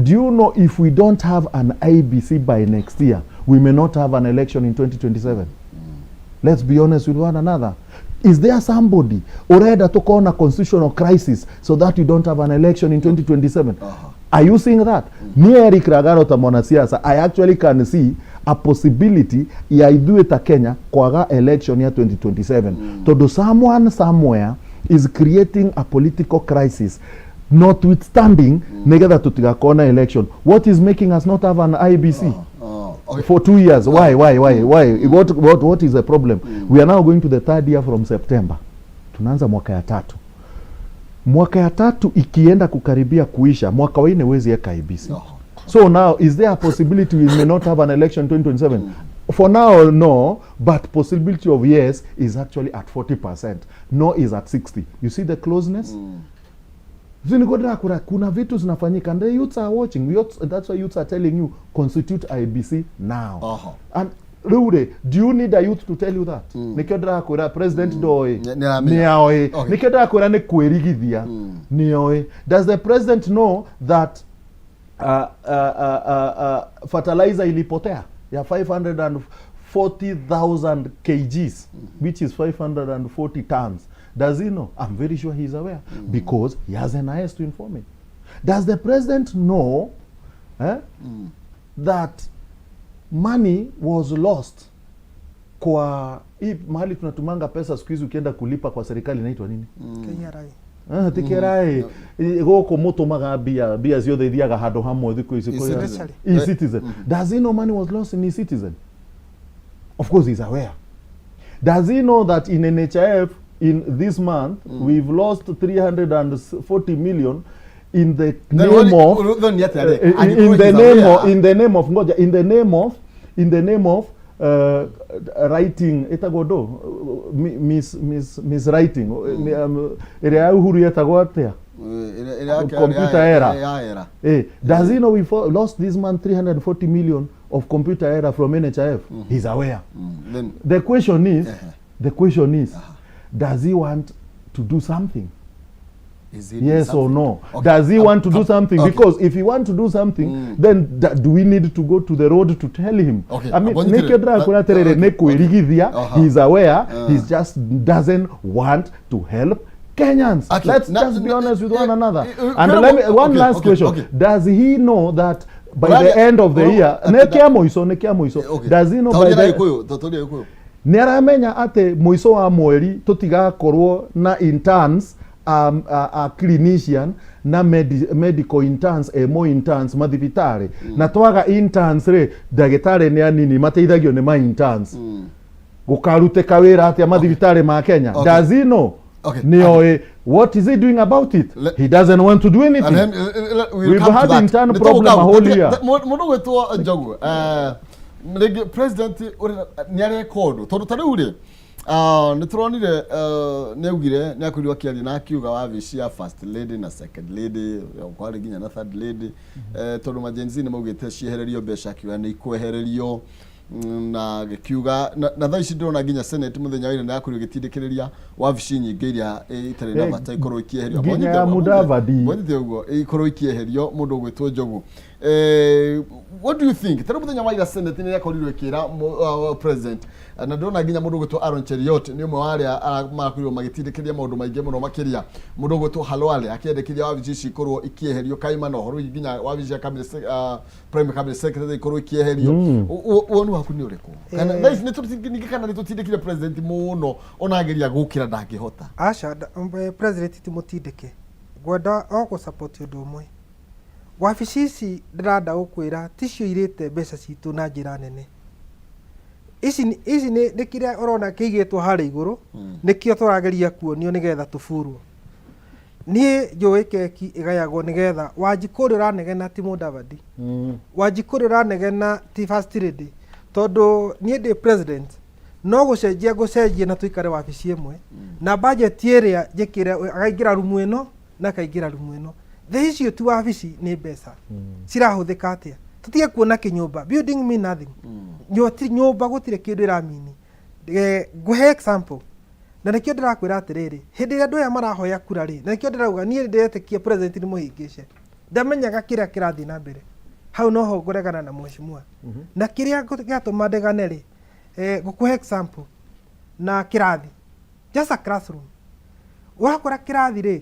C: Do you know if we don't have an IEBC by next year, we may not have an election in 2027? Let's be honest with one another. Is there somebody urenda tukorwo na constitutional crisis so that we don't have an election in 2027? Are you seeing that? Ni Eric Ragaro ta mwanasiasa, I actually can see a possibility ya ithuĩ ta Kenya kwaga election ya 2027 tondũ someone somewhere is creating a political crisis notwithstanding nigetha tutigakorwo na election. What is making us not have an IEBC for 2 years? Why? What is the problem? We are now going to the third year from September. Tunaanza mwaka ya tatu. Mwaka ya tatu ikienda kukaribia kuisha, mwaka wa nne huwezi eka IEBC. So now, is there a possibility we may not have an election 2027? For now, no, but possibility of yes is actually at 40%, no is at 60. You see the closeness? So niko ndĩrakwĩra kuna vitu zinafanyika and the youths are watching. Youths, that's why youths are telling you, constitute IEBC now. And rĩu rĩ, do you need a youth to tell you that? Nĩkĩo ndĩrakwĩra president ndoĩ.
B: Nĩ aramenya.
C: Nĩoĩ.
B: Okay.
C: Nĩkĩo ndĩrakwĩra nĩ kwĩrigithia nĩoĩ. Does the president know that fertilizer ilipotea ya 540,000 kgs, which is 540 tons? Does he know? I'm very sure he's aware because he has NIS to inform him. Does the president know that money was lost kwa hii mahali tunatumanga pesa siku hizi ukienda kulipa kwa serikali, inaitwa nini?
D: KRA.
C: Ah, ti KRA gũkũ mũtũmaga mbia mbia ciothe ithiaga handũ hamwe thikũ ici.
B: E-Citizen.
C: E-Citizen. Does he know money was lost in E-Citizen? Of course he's aware. Does he know that in NHIF in this month we've lost 340 million in the
B: Then
C: name of
B: then yet
C: in the name of in the name of ngoja in the name of writing ĩtagwo ndo miswriting ĩrĩa ya Uhuru yetagwo atĩa? Computer error.
B: Error.
C: Does he know we lost this month 340 million of computer error from NHIF? He's aware.
B: Then
C: The question is, the question is, Does he want to do something?
B: Is he doing
C: Yes or
B: something?
C: no?
B: Okay.
C: Does he want to do something?
B: Okay.
C: Because if he want to do something, then do we need to go to the road to tell him?
B: Okay.
C: I mean,
B: Abonyitire.
C: nĩkĩo ndĩrakwĩra atĩrĩrĩ,
B: Okay.
C: nĩ kwĩrigithia. He's aware. He just doesn't want to help Kenyans.
B: Okay.
C: Let's just be honest with one another. And let me, one last question. Does he know that by
B: Ũraria-
C: the end of the
B: ũra-
C: year, nĩ kĩa mũico, nĩ kĩa mũico.
B: Okay.
C: Does he know
B: Ta
C: by
B: ũria na
C: the
B: Gĩkũyũ, ta ũria Gĩkũyũ.
C: Nĩ aramenya atĩ mũico wa mweri tũtigakorwo na interns, a clinician na medical interns, emo interns mathibitarĩ, na twaga interns rĩ, ndagĩtarĩ nĩ anini mateithagio nĩ ma interns, gũkarutĩka wĩra atĩa mathibitarĩ ma Kenya? Does he know? Nĩ oĩ. What is he doing about it? He doesn't want to do
B: And
C: anything.
B: then, we'll
C: We've
B: come to
C: had
B: that.
C: intern
B: Nĩ
C: problem
B: tũgũka-
C: a whole year.
B: Mũndũ gwĩtwo Njogu, rĩngĩ president nĩ areka ũndũ, tondũ ta rĩu rĩ, nĩ tũronire, nĩ augire, nĩ akorirwo akĩaria na akiuga wabici ya first lady na second lady, kwarĩ nginya na third lady, tondũ ma Gen Z nĩ maugĩte ciehererio mbeca, akiuga nĩ ikwehererio. Na gĩkiuga na thaa ici ndĩrona nginya senate mũthenya wa ira nĩ yakorirwo ĩgĩtindĩkĩrĩria wabici nyingĩ iria itarĩ na bata ikorwo ikĩeherio.
C: Nginya ya Mudavadi.
B: Bonyite ũguo ikorwo ikĩeherio. Mũndũ ũgwĩtwo Njogu, what do you think? Tarĩu mũthenya wa ira senate nĩ yakorirwo ĩkĩra president, na ndĩrona nginya mũndũ ũgwĩtwo Aaron Cheruiyot nĩ ũmwe wa arĩa marakorirwo magĩtindĩkĩrĩria maũndũ maingĩ mũno makĩria. Mũndũ ũgwĩtwo Khalwale akĩendekithia wabici ici ikorwo ikĩeherio, Kaima na ũhoro wĩgiĩ nginya wabici ya cabinet prime cabinet secretary ikorwo ikĩeherio. Woni waku nĩ ũrĩkũ? Kana thaa ici ningĩ kana nĩ tũtindĩkire president mũno, ona ageria gũkĩra ndangĩhota?
D: Aca, president ti mũtindĩke. Ngwenda o gũ support ũndũ ũmwe. Wabici ici ndĩranda gũkwĩra ticio irĩte mbeca citũ na njĩra nene. Ici nĩ kĩrĩa ũrona kĩigĩtwo harĩa igũrũ, nĩkĩo tũrageria kuonio nĩgetha tũburwo. Niĩ njũĩ keki ĩgayagwo nĩgetha Wanjikũ ũrĩa ũranegena ti Mũdavadi, Wanjikũ ũrĩa ũranegena ti first lady, tondũ niĩ ndĩ president no gũcenjia ngũcenjia na tũikare wabici ĩmwe na budget ĩrĩa njĩkĩre akaingĩra rumu ĩno na akaingĩra rumu ĩno. The issue ti wabici, nĩ mbeca cirahũthĩka atĩa. Tũtige kuona kĩnyũmba. Building mean nothing. Nyũmba gũtirĩ kĩndũ ĩramini. Ngũhe example, na nĩkĩo ndĩrakwĩra atĩrĩrĩ, hĩndĩ ĩrĩa andũ aya marahoya kura rĩ, na nĩkĩo ndĩrauga niĩ ndĩretĩkia president nĩ mũhĩngĩce, ndamenyaga kĩrĩa kĩrathiĩ na mbere. Hau noho ngũregana na mheshimiwa, na kĩrĩa gĩatũma ndegane rĩ, ngũkũhe example na kĩrathi, just a classroom. Ũrakora kĩrathi rĩ,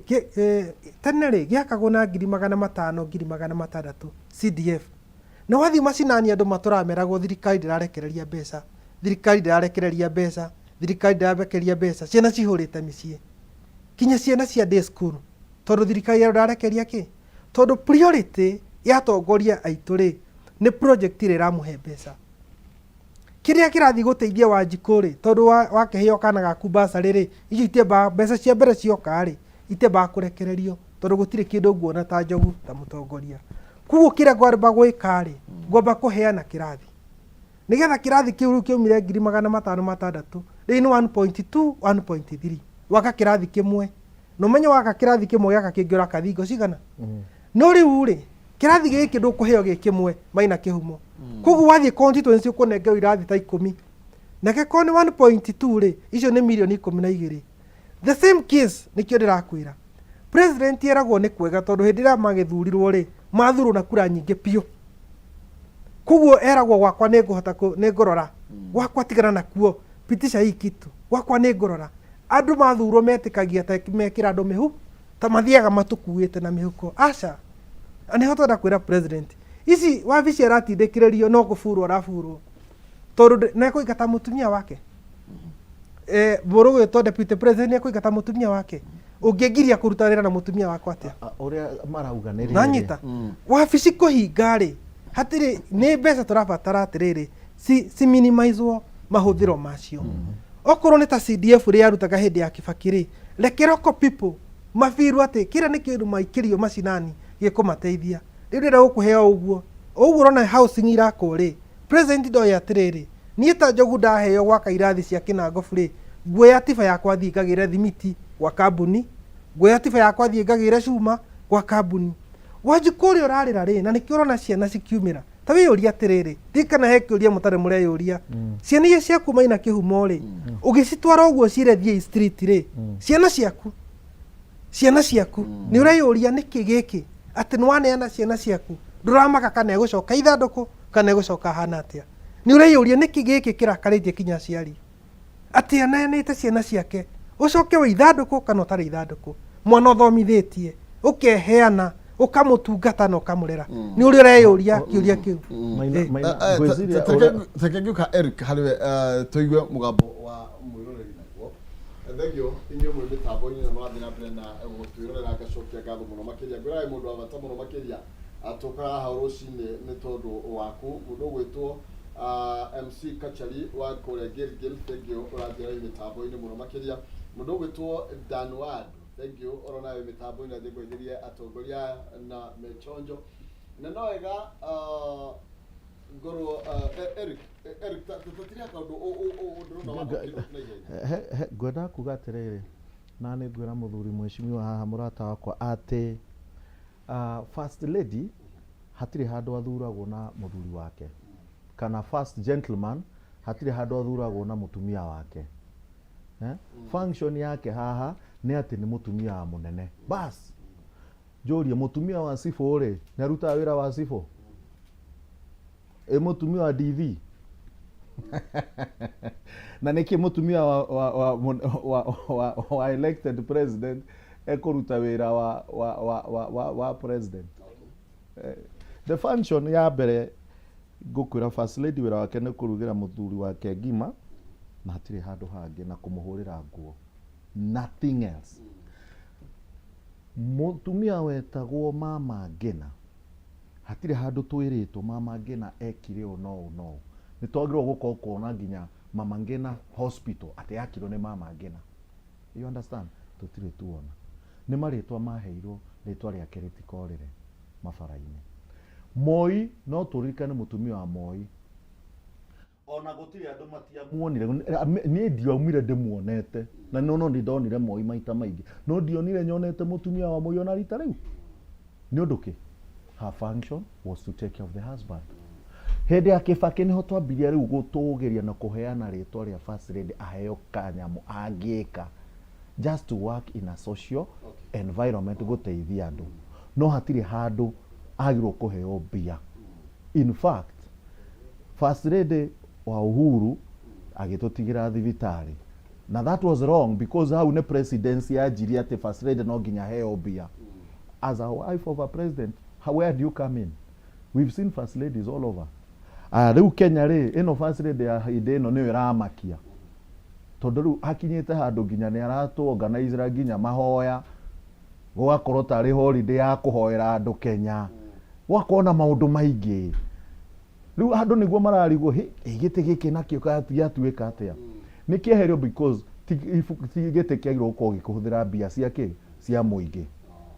D: tene rĩ gĩakagwo na 500,000, 600,000 CDF, na wathiĩ macinani andũ matũrameragwo thirikari ndĩrarekereria mbeca, thirikari ndĩrarekereria mbeca, thirikari ndĩrarekereria mbeca. Ciana cihũrĩte mĩciĩ, kinya ciana cia day school, tondũ thirikari ĩyo ndĩrarekeria kĩ, tondũ priority ya atongoria aitũ rĩ nĩ project ĩrĩa ĩramũhe mbeca. Kĩrĩa kĩrathiĩ gũteithia Wanjikũ rĩ, tondũ wakĩheo kana gaku basarĩ rĩ, icio itiambaga, mbeca cia mbere cioka rĩ, itiambaga kũrekererio, tondũ gũtirĩ kĩndũ nguona ta Njogu ta mũtongoria. Koguo kĩrĩa ngwamba gwĩka rĩ, ngwamba kũheana kĩrathi nĩgetha kĩrathi kĩu rĩu kĩaumire 506,000, rĩu nĩ 1.2, 1.3. Waka kĩrathi kĩmwe na ũmenye waka kĩrathi kĩmwe, gĩaka kĩngĩ ũraka thingo cigana. No rĩu rĩ, kĩrathi gĩkĩ ndũkũheo gĩ kĩmwe maina kĩhumo. Koguo wathiĩ constituency ũkũnengerwo irathi ta 10, na kĩkorwo nĩ 1.2 rĩ, icio nĩ mirioni 12. The same case, nĩkĩo ndĩrakwĩra president eragwo nĩ kwega, tondũ hĩndĩ ĩrĩa magĩthurirwo rĩ, mathurwo na kura nyingĩ biũ. Koguo eragwo gwakwa nĩ ngũhota nĩ ngũrora gwakwa, tigana nakuo, pitisha hii kitu, gwakwa nĩ ngũrora. Andũ mathurwo metĩkagia ta mekĩra andũ mĩhu, ta mathiaga matũkuĩte na mĩhuko. Aca, na nĩho twenda kwĩra president, ici wabici aratindĩkĩrĩrio no kũburwo araburwo, tondũ nĩekũingata mũtumia wake, mũrũ gwĩtwo deputy president nĩekũingata mũtumia wake, ũngĩngiria kũruta wĩra na mũtumia wakwa atĩa?
C: Ũrĩa marauga nĩ rĩrĩ.
D: Nanyita wabici kũhinga rĩ, hatirĩ nĩ mbeca tũrabatara atĩrĩrĩ ci minimizwo mahũthĩro macio. Okorwo nĩ ta CDF rĩ yarutaga hĩndĩ ya Kibaki rĩ, reke local people mabirwo atĩ kĩrĩa nĩ kĩndũ maikĩrio macinani gĩkũmateithia. Rĩu ndĩrenda gũkũhe o ũguo o ũguo ũrona housing irakwo rĩ, president ndoĩ atĩrĩrĩ, niĩ ta Njogu ndaheo gwaka irathi cia Kĩnangobu rĩ, nguoya tiba yakwa thiĩ ngagĩre thimiti gwa kambuni, nguoya tiba yakwa thiĩ ngagĩre cuma gwa kambuni. Wanjikũ ũrĩa ũrarĩra rĩ, na nĩkĩo ũrona ciana cikiumĩra. Ta wĩyũrie atĩrĩrĩ, ndiũĩ kana he kĩũria mũtarĩ mũreyũria. Ciana iria ciaku maina kĩhumo rĩ, ũgĩcitwara ũguo ciĩre thiĩi street rĩ, ciana ciaku, ciana ciaku, nĩ ũreyũria nĩkĩ gĩkĩ atĩ nĩ waneana ciana ciaku, ndũramaka kana egũcoka ithandũkũ kana egũcoka ahana atĩa. Nĩ ũreyũria nĩkĩ gĩkĩ kĩrakarĩtie kinya aciari. Atĩ aneanĩte ciana ciake, ũcoke wĩ ithandũkũ kana ũtarĩ ithandũkũ. Mwana ũthomithĩtie, ũkeheana, ũkamũtungata na ũkamũrera. Nĩ ũrĩ ũreyũria kĩũria kĩu?
C: Maina,
D: Ĩ.
C: maina, ngwĩciria ũrĩa-
B: Reke ngĩũka Eric harĩ we tũigue mũgambo wa mwĩroreri naguo. Thengio inyuĩ mwĩ mĩtambo-inĩ na mũrathiĩ na mbere na gũtwĩrorera, ngacokia ngatho mũno makĩria. Ngwĩraga wĩ mũndũ wa bata mũno makĩria, tũkaga haha o rũcinĩ nĩ tondũ waku. Mũndũ ũgwĩtwo MC Kachari wa kũrĩa Gilgil, thengio ũranjĩra wĩ mĩtambo-inĩ mũno makĩria. Mũndũ ũgwĩtwo Dan Ward, thengio oro nawe wĩ mĩtambo-inĩ, athiĩ ngwetherie atongoria aya na mechonjo. Na no wega ngorwo Eric, Eric ta tatiria kaũndũ ndĩrona wa na ihenya.
C: Ngwendaga kuga atĩrĩrĩ, na nĩ ngwĩra mũthuri mheshimiwa haha mũrata wakwa atĩ first lady hatirĩ handũ athuragwo na mũthuri wake, kana first gentleman hatirĩ handũ athuragwo na mũtumia wake. Function yake haha nĩ atĩ nĩ mũtumia wa mũnene. Bas, njũrie mũtumia wa cibũ rĩ, nĩ arutaga wĩra wa cibũ? Ĩ mũtumia wa DV? Na nĩkĩ mũtumia wa elected president ekũruta wĩra wa president? The function ya mbere ngũkwĩra first lady wĩra wake nĩ kũrugĩra mũthuri wake ngima na hatirĩ handũ hangĩ, na kũmũhũrĩra nguo, nothing else. Mũtumia wetagwo Mama Ngina, hatirĩ handũ twĩrĩtwo Mama Ngina ekire ũũ no ũũ no ũũ. Nĩ twagĩrĩirwo gũkorwo kuona nginya Mama Ngina hospital atĩ yakirwo nĩ Mama Ngina. You understand? Tũtirĩ tuona. Nĩ marĩtwa maheirwo, rĩtwa rĩake rĩtikorĩre mabara-inĩ. Moi, no tũririkane mũtumia wa Moi. Ona gũtirĩ andũ matiamuonire. Niĩ ndiaumire ndĩmuonete. Na no no ndonire Moi maita maingĩ. No ndionire nyonete mũtumia wa Moi ona rita rĩu. Nĩ ũndũ kĩ? Her function was to take care of the husband. Hĩndĩ ya Kibaki nĩho twambirie rĩu gũtũgĩria na kũheana rĩtwa rĩa first lady aheo kanyamũ angĩka just to work in a social environment gũteithia andũ. No hatirĩ handũ agĩrĩirwo kũheo mbia. In fact, first lady wa Uhuru agĩtũtigĩra thibitarĩ. Na that was wrong because hau nĩ presidency yanjirie atĩ first lady no nginya aheo mbia. As a wife of a president, where do you come in? We've seen first ladies all over. Aya rĩu Kenya rĩ, ĩno first lady ya hĩndĩ ĩno nĩyo ĩramakia. Tondũ rĩu hakinyĩte handũ nginya nĩ aratũ organizera nginya mahoya, gũgakorwo tarĩ holiday ya kũhoera andũ Kenya. Gũgakorwo na maũndũ maingĩ. Rĩu andũ nĩguo mararigwo, hĩ, ĩ gĩtĩ gĩkĩ nakĩo gĩatuĩka atĩa? Nĩ kĩeherio because ti gĩtĩ kĩagĩrĩirwo gũkorwo gĩkĩhũthĩra mbia cia kĩ? Cia mũingĩ.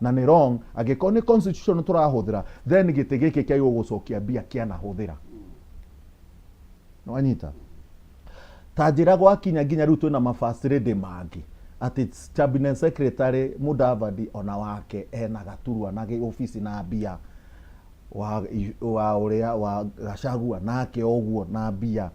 C: Na nĩ wrong, angĩkorwo nĩ constitution tũrahũthĩra, then gĩtĩ gĩkĩ kĩagĩrĩirwo gũcokia mbia kĩanahũthĩra. Nĩwanyita? Ta njĩra gwakinya nginya rĩu twĩna ma first lady mangĩ atĩ cabinet secretary Mudavadi ona wake ena gaturwa na ofici na mbia, wa ũrĩa wa Gachagua nake ũguo na mbia.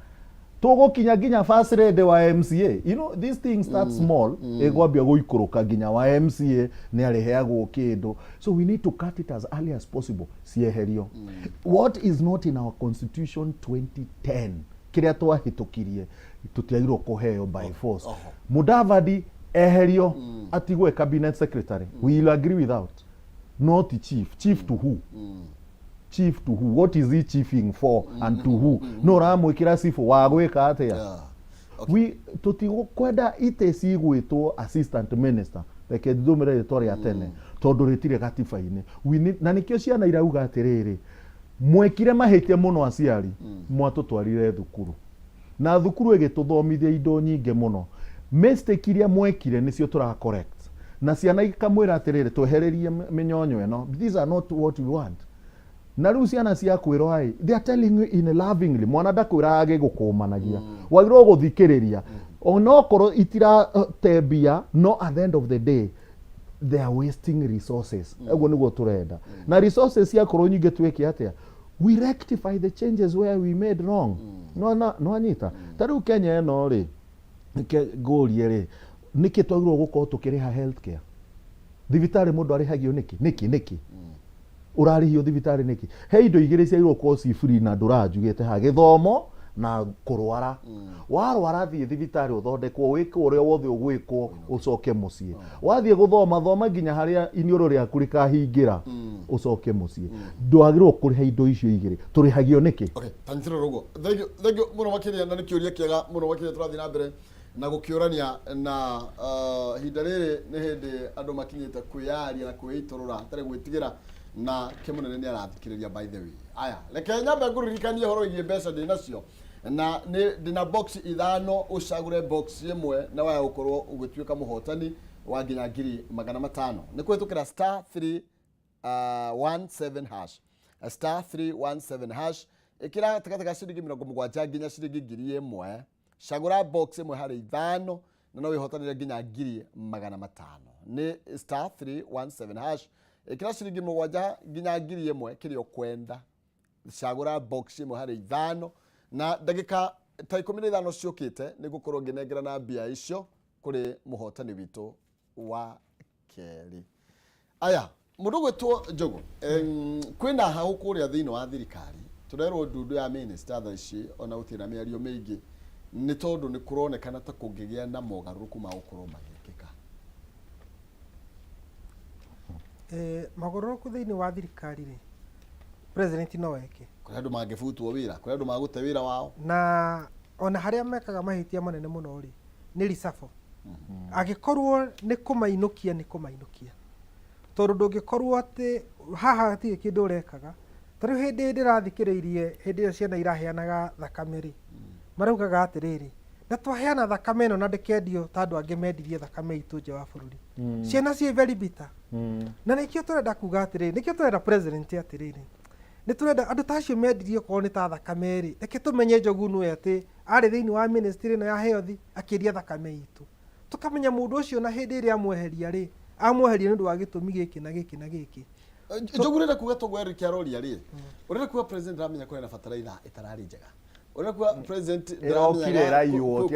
C: Tũgũkinya nginya first lady wa MCA. You know, this thing starts small, ĩkwambia gũikũrũka nginya wa MCA nĩ arĩheagwo kĩndũ. So we need to cut it as early as possible, cieherio. What is not in our constitution 2010 kĩrĩa twahĩtũkirie tũtiagĩrĩirwo kũheo by force. Mudavadi eherio, atigwo e cabinet secretary. We will agree without. Not chief. Chief to who? Chief to who? What is he chiefing for and to who? No ũramwĩkĩra cibũ wa gwĩka atĩa? We tũtigũkwenda itĩ cigwĩtwo assistant minister, reke ndũmĩre rĩtwa rĩa tene tondũ rĩtirĩ gatiba-inĩ. We need, na nĩkĩo ciana irauga atĩrĩrĩ, mwekire mahĩtia mũno aciari, mwatũtwarire thukuru na thukuru ĩgĩtũthomithia indo nyingĩ mũno. Mistake iria mwekire nĩcio tũra correct. Na ciana ikamwĩra atĩrĩrĩ, twehererie mĩnyonyo ĩno, these are not what we want. Na rĩu ciana ciakwĩrwo ĩ, they are telling you in lovingly, mwana ndakwĩraga agĩgũkũmanagia, wagĩrĩirwo gũthikĩrĩria onokorwo itirate mbia, no at the end of the day they are wasting resources. Ũguo nĩguo tũrenda, na resources ciakorwo nyingĩ twĩke atĩa? We rectify the changes where we made wrong. Nĩwanyita? Ta rĩu Kenya ĩno rĩ, reke ngũrie rĩ, nĩkĩ twagĩrĩirwo gũkorwo tũkĩrĩha health care? Thibitarĩ mũndũ arĩhagio nĩkĩ? Nĩkĩ? Nĩkĩ? Ũrarĩhio thibitarĩ nĩkĩ? He indo igĩrĩ ciagĩrĩirwo gũkorwo ci free na ndũranjugĩte haha, gĩthomo na kũrwara. Warwara thiĩ thibitarĩ ũthondekwo, wĩkwo ũrĩa wothe ũgwĩkwo, ũcoke mũciĩ. Wathiĩ gũthoma, thoma nginya harĩa iniũrũ rĩaku rĩkahingĩra, ũcoke mũciĩ. Ndwagĩrĩirwo kũrĩha indo icio igĩrĩ. Tũrĩhagio nĩkĩ?
B: Okay, tanyitĩrĩra ũguo. Thank you, thank you mũno makĩria, na nĩ kĩũria kĩega mũno makĩria tũrathiĩ na mbere na gũkĩũrania na ihinda rĩrĩ nĩ hĩndĩ andũ makinyĩte kwĩyaria na kwĩitũrũra hatarĩ gwĩtigĩra, na kĩmũnene nĩ arathikĩrĩria by the way. Aya, reke nyambe ngũririkanie ũhoro wĩgiĩ mbeca ndĩ nacio, na nĩ ndĩna box ithano, ũcagũre box ĩmwe na waya gũkorwo ũgĩtuĩka mũhotani wa nginya 500,000 nĩ kũhĩtũkĩra star 3 17 hash, star 317 hash. Ĩkĩra gatagatĩ ga ciringi 70 nginya ciringi 1,000, cagũra box ĩmwe harĩ ithano na no wĩhotanĩre nginya 500,000. Nĩ star 317 hash, ĩkĩra ciringi 7 nginya 1,000, kĩrĩa ũkwenda, cagũra box ĩmwe harĩ ithano, na ndagĩka ta 15 ciũkĩte nĩ ngũkorwo ngĩnengerana mbia icio kũrĩ mũhotani witũ wa kerĩ. Aya, mũndũ gwĩtwo Njogu, kwĩna hau kũrĩa thĩinĩ wa thirikari tũrerwo ndundu ya minister thaa ici ona gũtirĩ na mĩario mĩingĩ, nĩ tondũ nĩ kũronekana ta kũngĩgĩa na mogarũrũku ma gũkorwo magĩkĩka.
D: Mogarũrũku thĩinĩ wa thirikari rĩ, president no eke.
B: Kũrĩ andũ mangĩbutwo wĩra, kũrĩ andũ magũte wĩra wao.
D: Na ona harĩa mekaga mahĩtia manene mũno rĩ, nĩ reshuffle. Angĩkorwo nĩ kũmainũkia, nĩ kũmainũkia, tondũ ndũngĩkorwo atĩ haha hatirĩ kĩndũ ũrekaga. Ta rĩu hĩndĩ ndĩrathikĩrĩirie hĩndĩ ĩyo ciana iraheanaga thakame rĩ, maraugaga atĩrĩrĩ, na twaheana thakame ĩno na ndĩkendio ta andũ angĩ mendirie thakame itũ nja wa bũrũri. Ciana ciĩ very bitter. Na nĩkĩo tũrenda kuga atĩrĩrĩ, nĩkĩo tũrenda president atĩrĩrĩ, nĩ tũrenda andũ ta acio mendirie okorwo nĩ ta thakame rĩ, reke tũmenye Njogu nĩwe atĩ arĩ thĩinĩ wa ministry ĩno ya health akĩendia thakame itũ. Tũkamenya mũndũ ũcio na hĩndĩ ĩrĩa amweheria rĩ, amweheria nĩ ũndũ wa gĩtũmi gĩkĩ na gĩkĩ na gĩkĩ.
B: Njogu, ũrenda kuga toguo Eric aroria rĩ, ũrenda kuga president aramenya kwĩna bataraitha ĩtararĩ njega? Ũrenda kuga president
C: Ĩrokire ĩraiywo, ti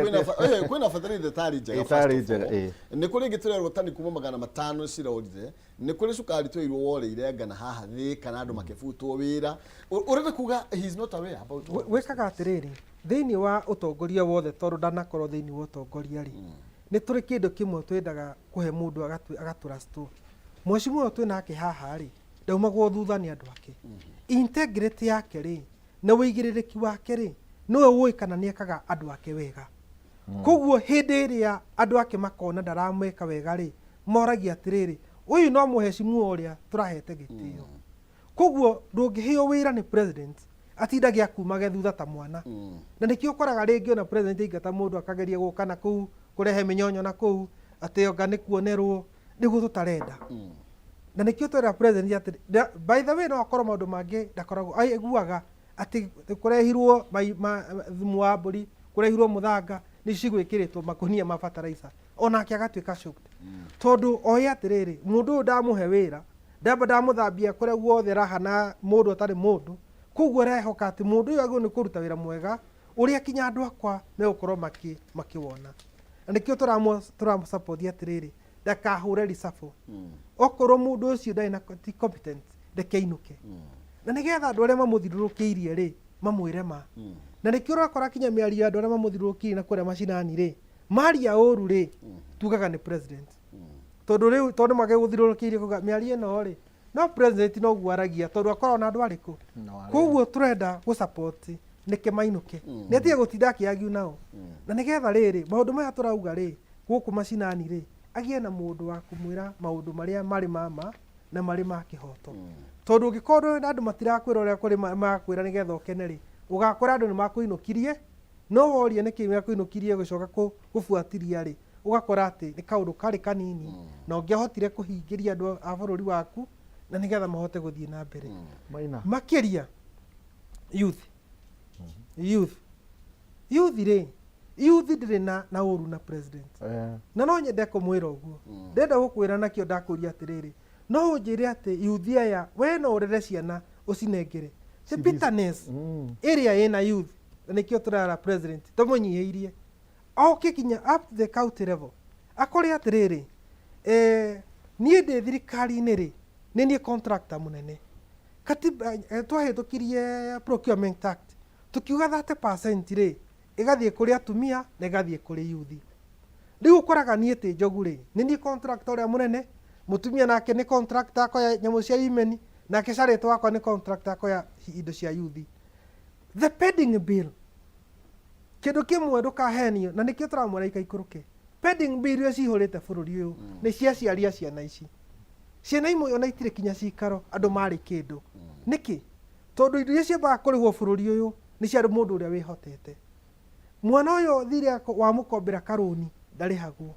B: kwĩna bataraitha ĩtarĩ njega?
C: Ĩtarĩ njega, ĩ.
B: Nĩ kũrĩ ĩngĩ tũrerwo tani kuma 500 cirorire, nĩ kũrĩ cukari twerirwo worĩire ngana haha thĩ kana andũ makĩbutwo wĩra. Ũrenda kuga he is not aware about all these
D: Wĩkaga atĩrĩrĩ, thĩinĩ wa ũtongoria wothe, tondũ ndanakorwo thĩinĩ wa ũtongoria rĩ, nĩ tũrĩ kĩndũ kĩmwe twendaga kũhe mũndũ agatũrastwo. Mheshimiwa ũyũ twĩnake haha rĩ, ndaumagwo thutha nĩ andũ ake. Integrity yake rĩ, na ũigĩrĩrĩki wake rĩ, nĩwe ũĩ kana nĩ ekaga andũ ake wega. Koguo hĩndĩ ĩrĩa andũ ake makona ndarameka wega rĩ, moragia atĩrĩrĩ, ũyũ no mũheshimiwa ũrĩa tũrahete gĩtĩo. Koguo ndũngĩheo wĩra nĩ president atindage akumage thutha ta mwana. Na nĩkĩo ũkoraga rĩngĩ ona president aingata mũndũ akageria gũka na kũu kũrehe mĩnyonyo na kũu atĩ anga nĩ kuonerwo, nĩguo tũtarenda. Na nĩkĩo twera president atĩ by the way no akorwo maũndũ mangĩ ndakoragwo aiguaga atĩ kũrehirwo thumu wa mbũri, kũrehirwo mũthanga, nĩ cigwĩkĩrĩtwo makũnia ma fertilizer. Onake agatuĩka shocked. Tondũ oĩ atĩrĩrĩ, mũndũ ũyũ ndamũhe wĩra, ndamba ndamũthambia kũrĩa guothe arahana mũndũ atarĩ mũndũ, koguo arehoka atĩ mũndũ ũyũ agĩrĩirwo nĩ kũruta wĩra mwega ũrĩa kinya andũ akwa megũkorwo makĩwona. Na nĩkĩo tũramũ support atĩrĩrĩ, ndakahũre reshuffle. Okorwo mũndũ ũcio ndarĩ na ti competent, reke ainũke. Na nĩgetha andũ arĩa mamũthiũrũrũkĩirie rĩ, mamwĩre ma. Na nĩkĩo ũrakora kinya mĩario ya andũ arĩa mamũthiũrũrũkĩirie na kũrĩa macinani rĩ, maria ũru rĩ, tugaga nĩ president. Tondũ rĩu, tondũ magĩgũthiũrũrũkĩirie kuga mĩario ĩno rĩ, no president noguo aragia, tondũ akoragwo na andũ arĩkũ. Koguo tũrenda gũ support nĩke mainũke. Nĩ atige gũtinda akĩ argue nao. Na nĩgetha rĩrĩ, maũndũ maya tũrauga rĩ, gũkũ macinani rĩ, agĩe na mũndũ wa kũmwĩra maũndũ marĩa marĩ ma ma na marĩ ma kĩhoto. Tondũ ũngĩkorwo andũ matirakwĩra ũrĩa kũrĩ marakwĩra nĩgetha ũkene rĩ, ũgakora andũ nĩ makũinũkirie, no woria nĩkĩ makũinũkirie gũcoka gũbuatiria rĩ, ũgakora atĩ nĩ kaũndũ karĩ kanini na ũngĩahotire kũhingĩria andũ a bũrũri waku na nĩgetha mahote gũthiĩ na mbere.
C: Maina.
D: Makĩria youth. Youth. Youth rĩ, youth ndĩrĩ na ũru na president. Na no nyende kũmwĩra ũguo. Ndĩrenda gũkwĩra nakĩo ndakũria atĩrĩrĩ, no ũnjĩre atĩ youth aya we no ũrere ciana ũcinengere. The bitterness ĩrĩa ĩna youth, na nĩkĩo tũrara president tũmũnyihĩirie oke kinya up to the county level, akore atĩrĩrĩ, niĩ ndĩ thirikari-inĩ rĩ, nĩ niĩ contractor mũnene. Katiba, twahĩtũkirie Procurement Act, tukiuga 30% rĩ ĩgathiĩ kũrĩ atumia na ĩgathiĩ kũrĩ youth. Rĩu ũkoraga niĩ tĩ Njogu rĩ, nĩ niĩ contractor ũrĩa mũnene, mũtumia nake nĩ contractor akoya nyamũ cia women, nake Charity wakwa nĩ contractor akoya indo cia youth. The pending bill, kĩndũ kĩmwe ndũkahenio na nĩkĩo tũramwĩra ikaikũrũke. Pending bill iria cihũrĩte bũrũri ũyũ nĩ cia aciari a ciana ici. Ciana imwe ona itirĩ kinya cikaro, andũ marĩ kĩndũ. Nĩkĩ? Tondũ indo iria ciambaga kũrĩhwo bũrũri ũyũ nĩ cia mũndũ ũrĩa wĩhotete. Mwana ũyũ thirĩ wamũkombera karũni ndarĩhagwo.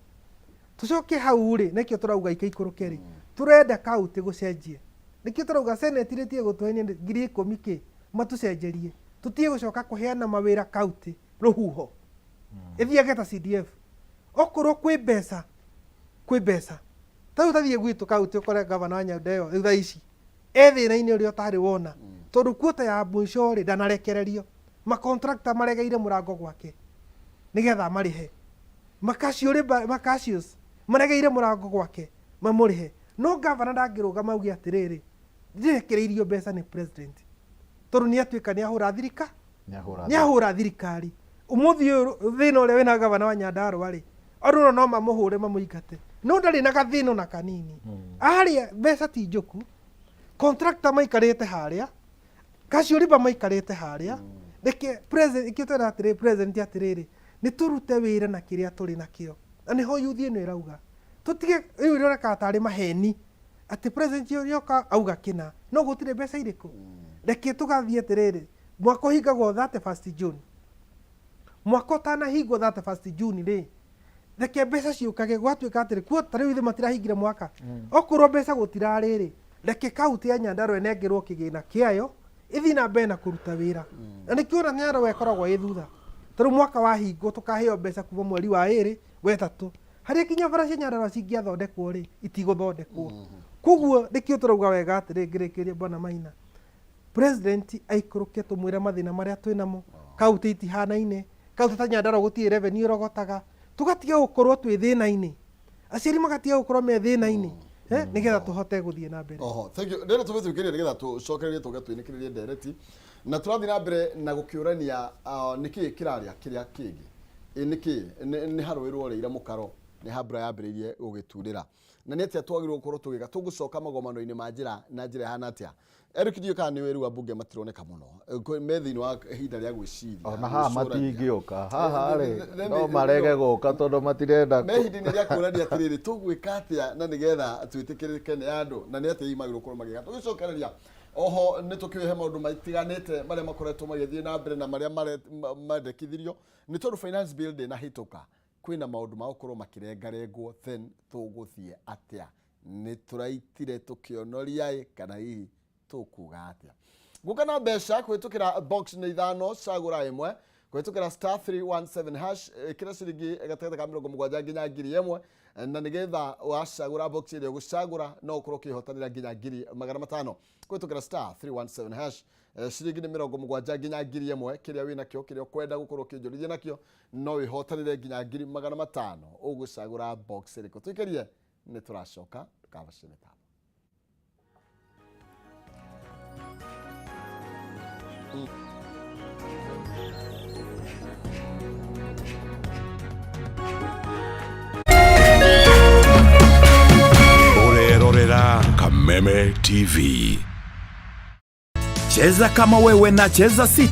D: Tũcoke hau rĩ, nĩkĩo tũrauga ikaikũrũke rĩ, tũrenda kaunti gũcenjie. Nĩkĩo tũrauga senate rĩtige gũtũhenia 10,000 kĩ matũcenjerie, tũtige gũcoka kũheana mawĩra kaunti rũhuho ĩthiage ta CDF. Okorwo kwĩ mbeca, kwĩ mbeca ta rĩu tathiĩ gwitũ kaunti ũkore gavana wa Nyandeo rĩu thaa ici e thĩna-inĩ ũrĩa ũtarĩ wona, tondũ kuota ya mũico rĩ ndanarekererio, makontrakta maregeire mũrango gwake nĩgetha marĩhe makasios maregeire mũrango gwake mamũrĩhe. No gavana ndangĩrũgama auge atĩrĩrĩ, ndirekereirio mbeca nĩ president, tondũ nĩ atuĩka nĩ ahũra thirika, nĩ ahũra thirikari. Ũmũthĩ ũyũ thĩna ũrĩa wĩna gavana wa Nyandarũa rĩ, andũ no mamũhũre mamũingate, no ndarĩ na gathĩna ona kanini. Harĩa mbeca ti njũku, contractor maikarĩte harĩa, kaciũriba maikarĩte harĩa. Reke president, ikĩo twĩra atĩrĩrĩ president atĩrĩrĩ, nĩ tũrute wĩra na kĩrĩa tũrĩ nakĩo, na nĩho youth ĩno ĩrauga tũtige rĩu ĩroneka tarĩ maheni atĩ president yoka auga kĩna no gũtirĩ mbeca irĩkũ. Reke tũgathiĩ atĩrĩrĩ, mwaka ũhingagwo 31st June, mwaka ũtanahingwo 31st June rĩ, reke mbeca ciũkage. Gwatuĩka atĩrĩ kuo ta rĩu ithuĩ matirahingire mwaka, okorwo mbeca gũtirarĩ rĩ, reke kaunti ya Nyandarũa ĩnengerwo kĩgĩna kĩayo ĩthiĩ na mbere na kũruta wĩra. Na nĩkĩo ona Nyandarũa ĩkoragwo ĩ thutha, ta rĩu mwaka wahingwo tũkaheo mbeca kuma mweri wa ĩrĩ wetatũ, harĩa kinya bara cia Nyandarũa cingĩathondekwo rĩ, itigũthondekwo. Koguo nĩkĩo tũrauga wega atĩrĩ, ngĩrĩkĩria bwana Maina, president aikũrũke tũmwĩre mathĩna marĩa twĩnamo. Kaunti itihanaine, kaunti ta Nyandarũa gũtirĩ revenue ĩrogotaga, tũgatiga gũkorwo twĩ thĩna-inĩ, aciari magatiga gũkorwo me thĩna-inĩ, nĩgetha tũhote gũthiĩ na mbere.
B: Oho, thank you. Ndĩrenda tũmĩtuĩkĩrie nĩgetha tũcokererie tũge twĩnĩkĩrĩrie ndereti na tũrathiĩ na mbere na gũkĩũrania, nĩkĩ kĩrarĩa kĩrĩa kĩngĩ. Ĩ nĩkĩ nĩ harũĩ rworĩire mũkaro, nĩ ha mbura yambĩrĩirie gũgĩturĩra, na nĩ atĩa twagĩrĩirwo gũkorwo tũgĩka tũgũcoka magomano-inĩ ma njĩra na njĩra ĩhana atĩa? Eric, ndiũĩ kana nĩ wĩrua mbunge matironeka mũno. Me thĩinĩ wa ihinda rĩa gwĩciria,
C: ona haha
B: gwĩcũrania.
C: Matingĩũka haha rĩ, no
B: marege
C: marege gũka tondũ matirenda.
B: Me ihinda-inĩ rĩa kũrania atĩrĩrĩ, tũgwĩka atĩa na nĩgetha twĩtĩkĩrĩke nĩ andũ, na nĩ atĩa hihi magĩrĩirwo gũkorwo magĩka tũgĩcokereria. Oho nĩ tũkĩũhe maũndũ matiganĩte marĩa makoretwo magĩthiĩ na mbere na marĩa mandekithirio nĩ tondũ finance bill ndĩnahĩtũka, kwĩna maũndũ ma gũkorwo makĩrengarengwo. Then tũgũthiĩ atĩa? Nĩ tũraitire tũkĩonoria ĩ kana hihi tũkuga atĩa? Gũka na mbeca kũhĩtũkĩra box nĩ ithano, cagũra ĩmwe kũhĩtũkĩra *317#, ĩkĩra ciringi gatagatĩ ka 70 nginya 1,000, na nĩgetha wacagũra box ĩrĩa ũgũcagũra no ũkorwo ũkĩhotanĩra nginya 500,000 kũhĩtũkĩra *317#. Ciringi nĩ 70 nginya 1,000. Kĩrĩa wĩnakĩo, kĩrĩa ũkwenda gũkorwo ũkĩonjorithia nakĩo, no wĩhotanĩre nginya 500,000. Ũgũcagũra box ĩrĩkũ? Tũikĩrie, nĩ tũracoka, ndũkabacie mĩtambo.
E: Ũrerorera Kameme TV. Cheza kama wewe na Cheza City.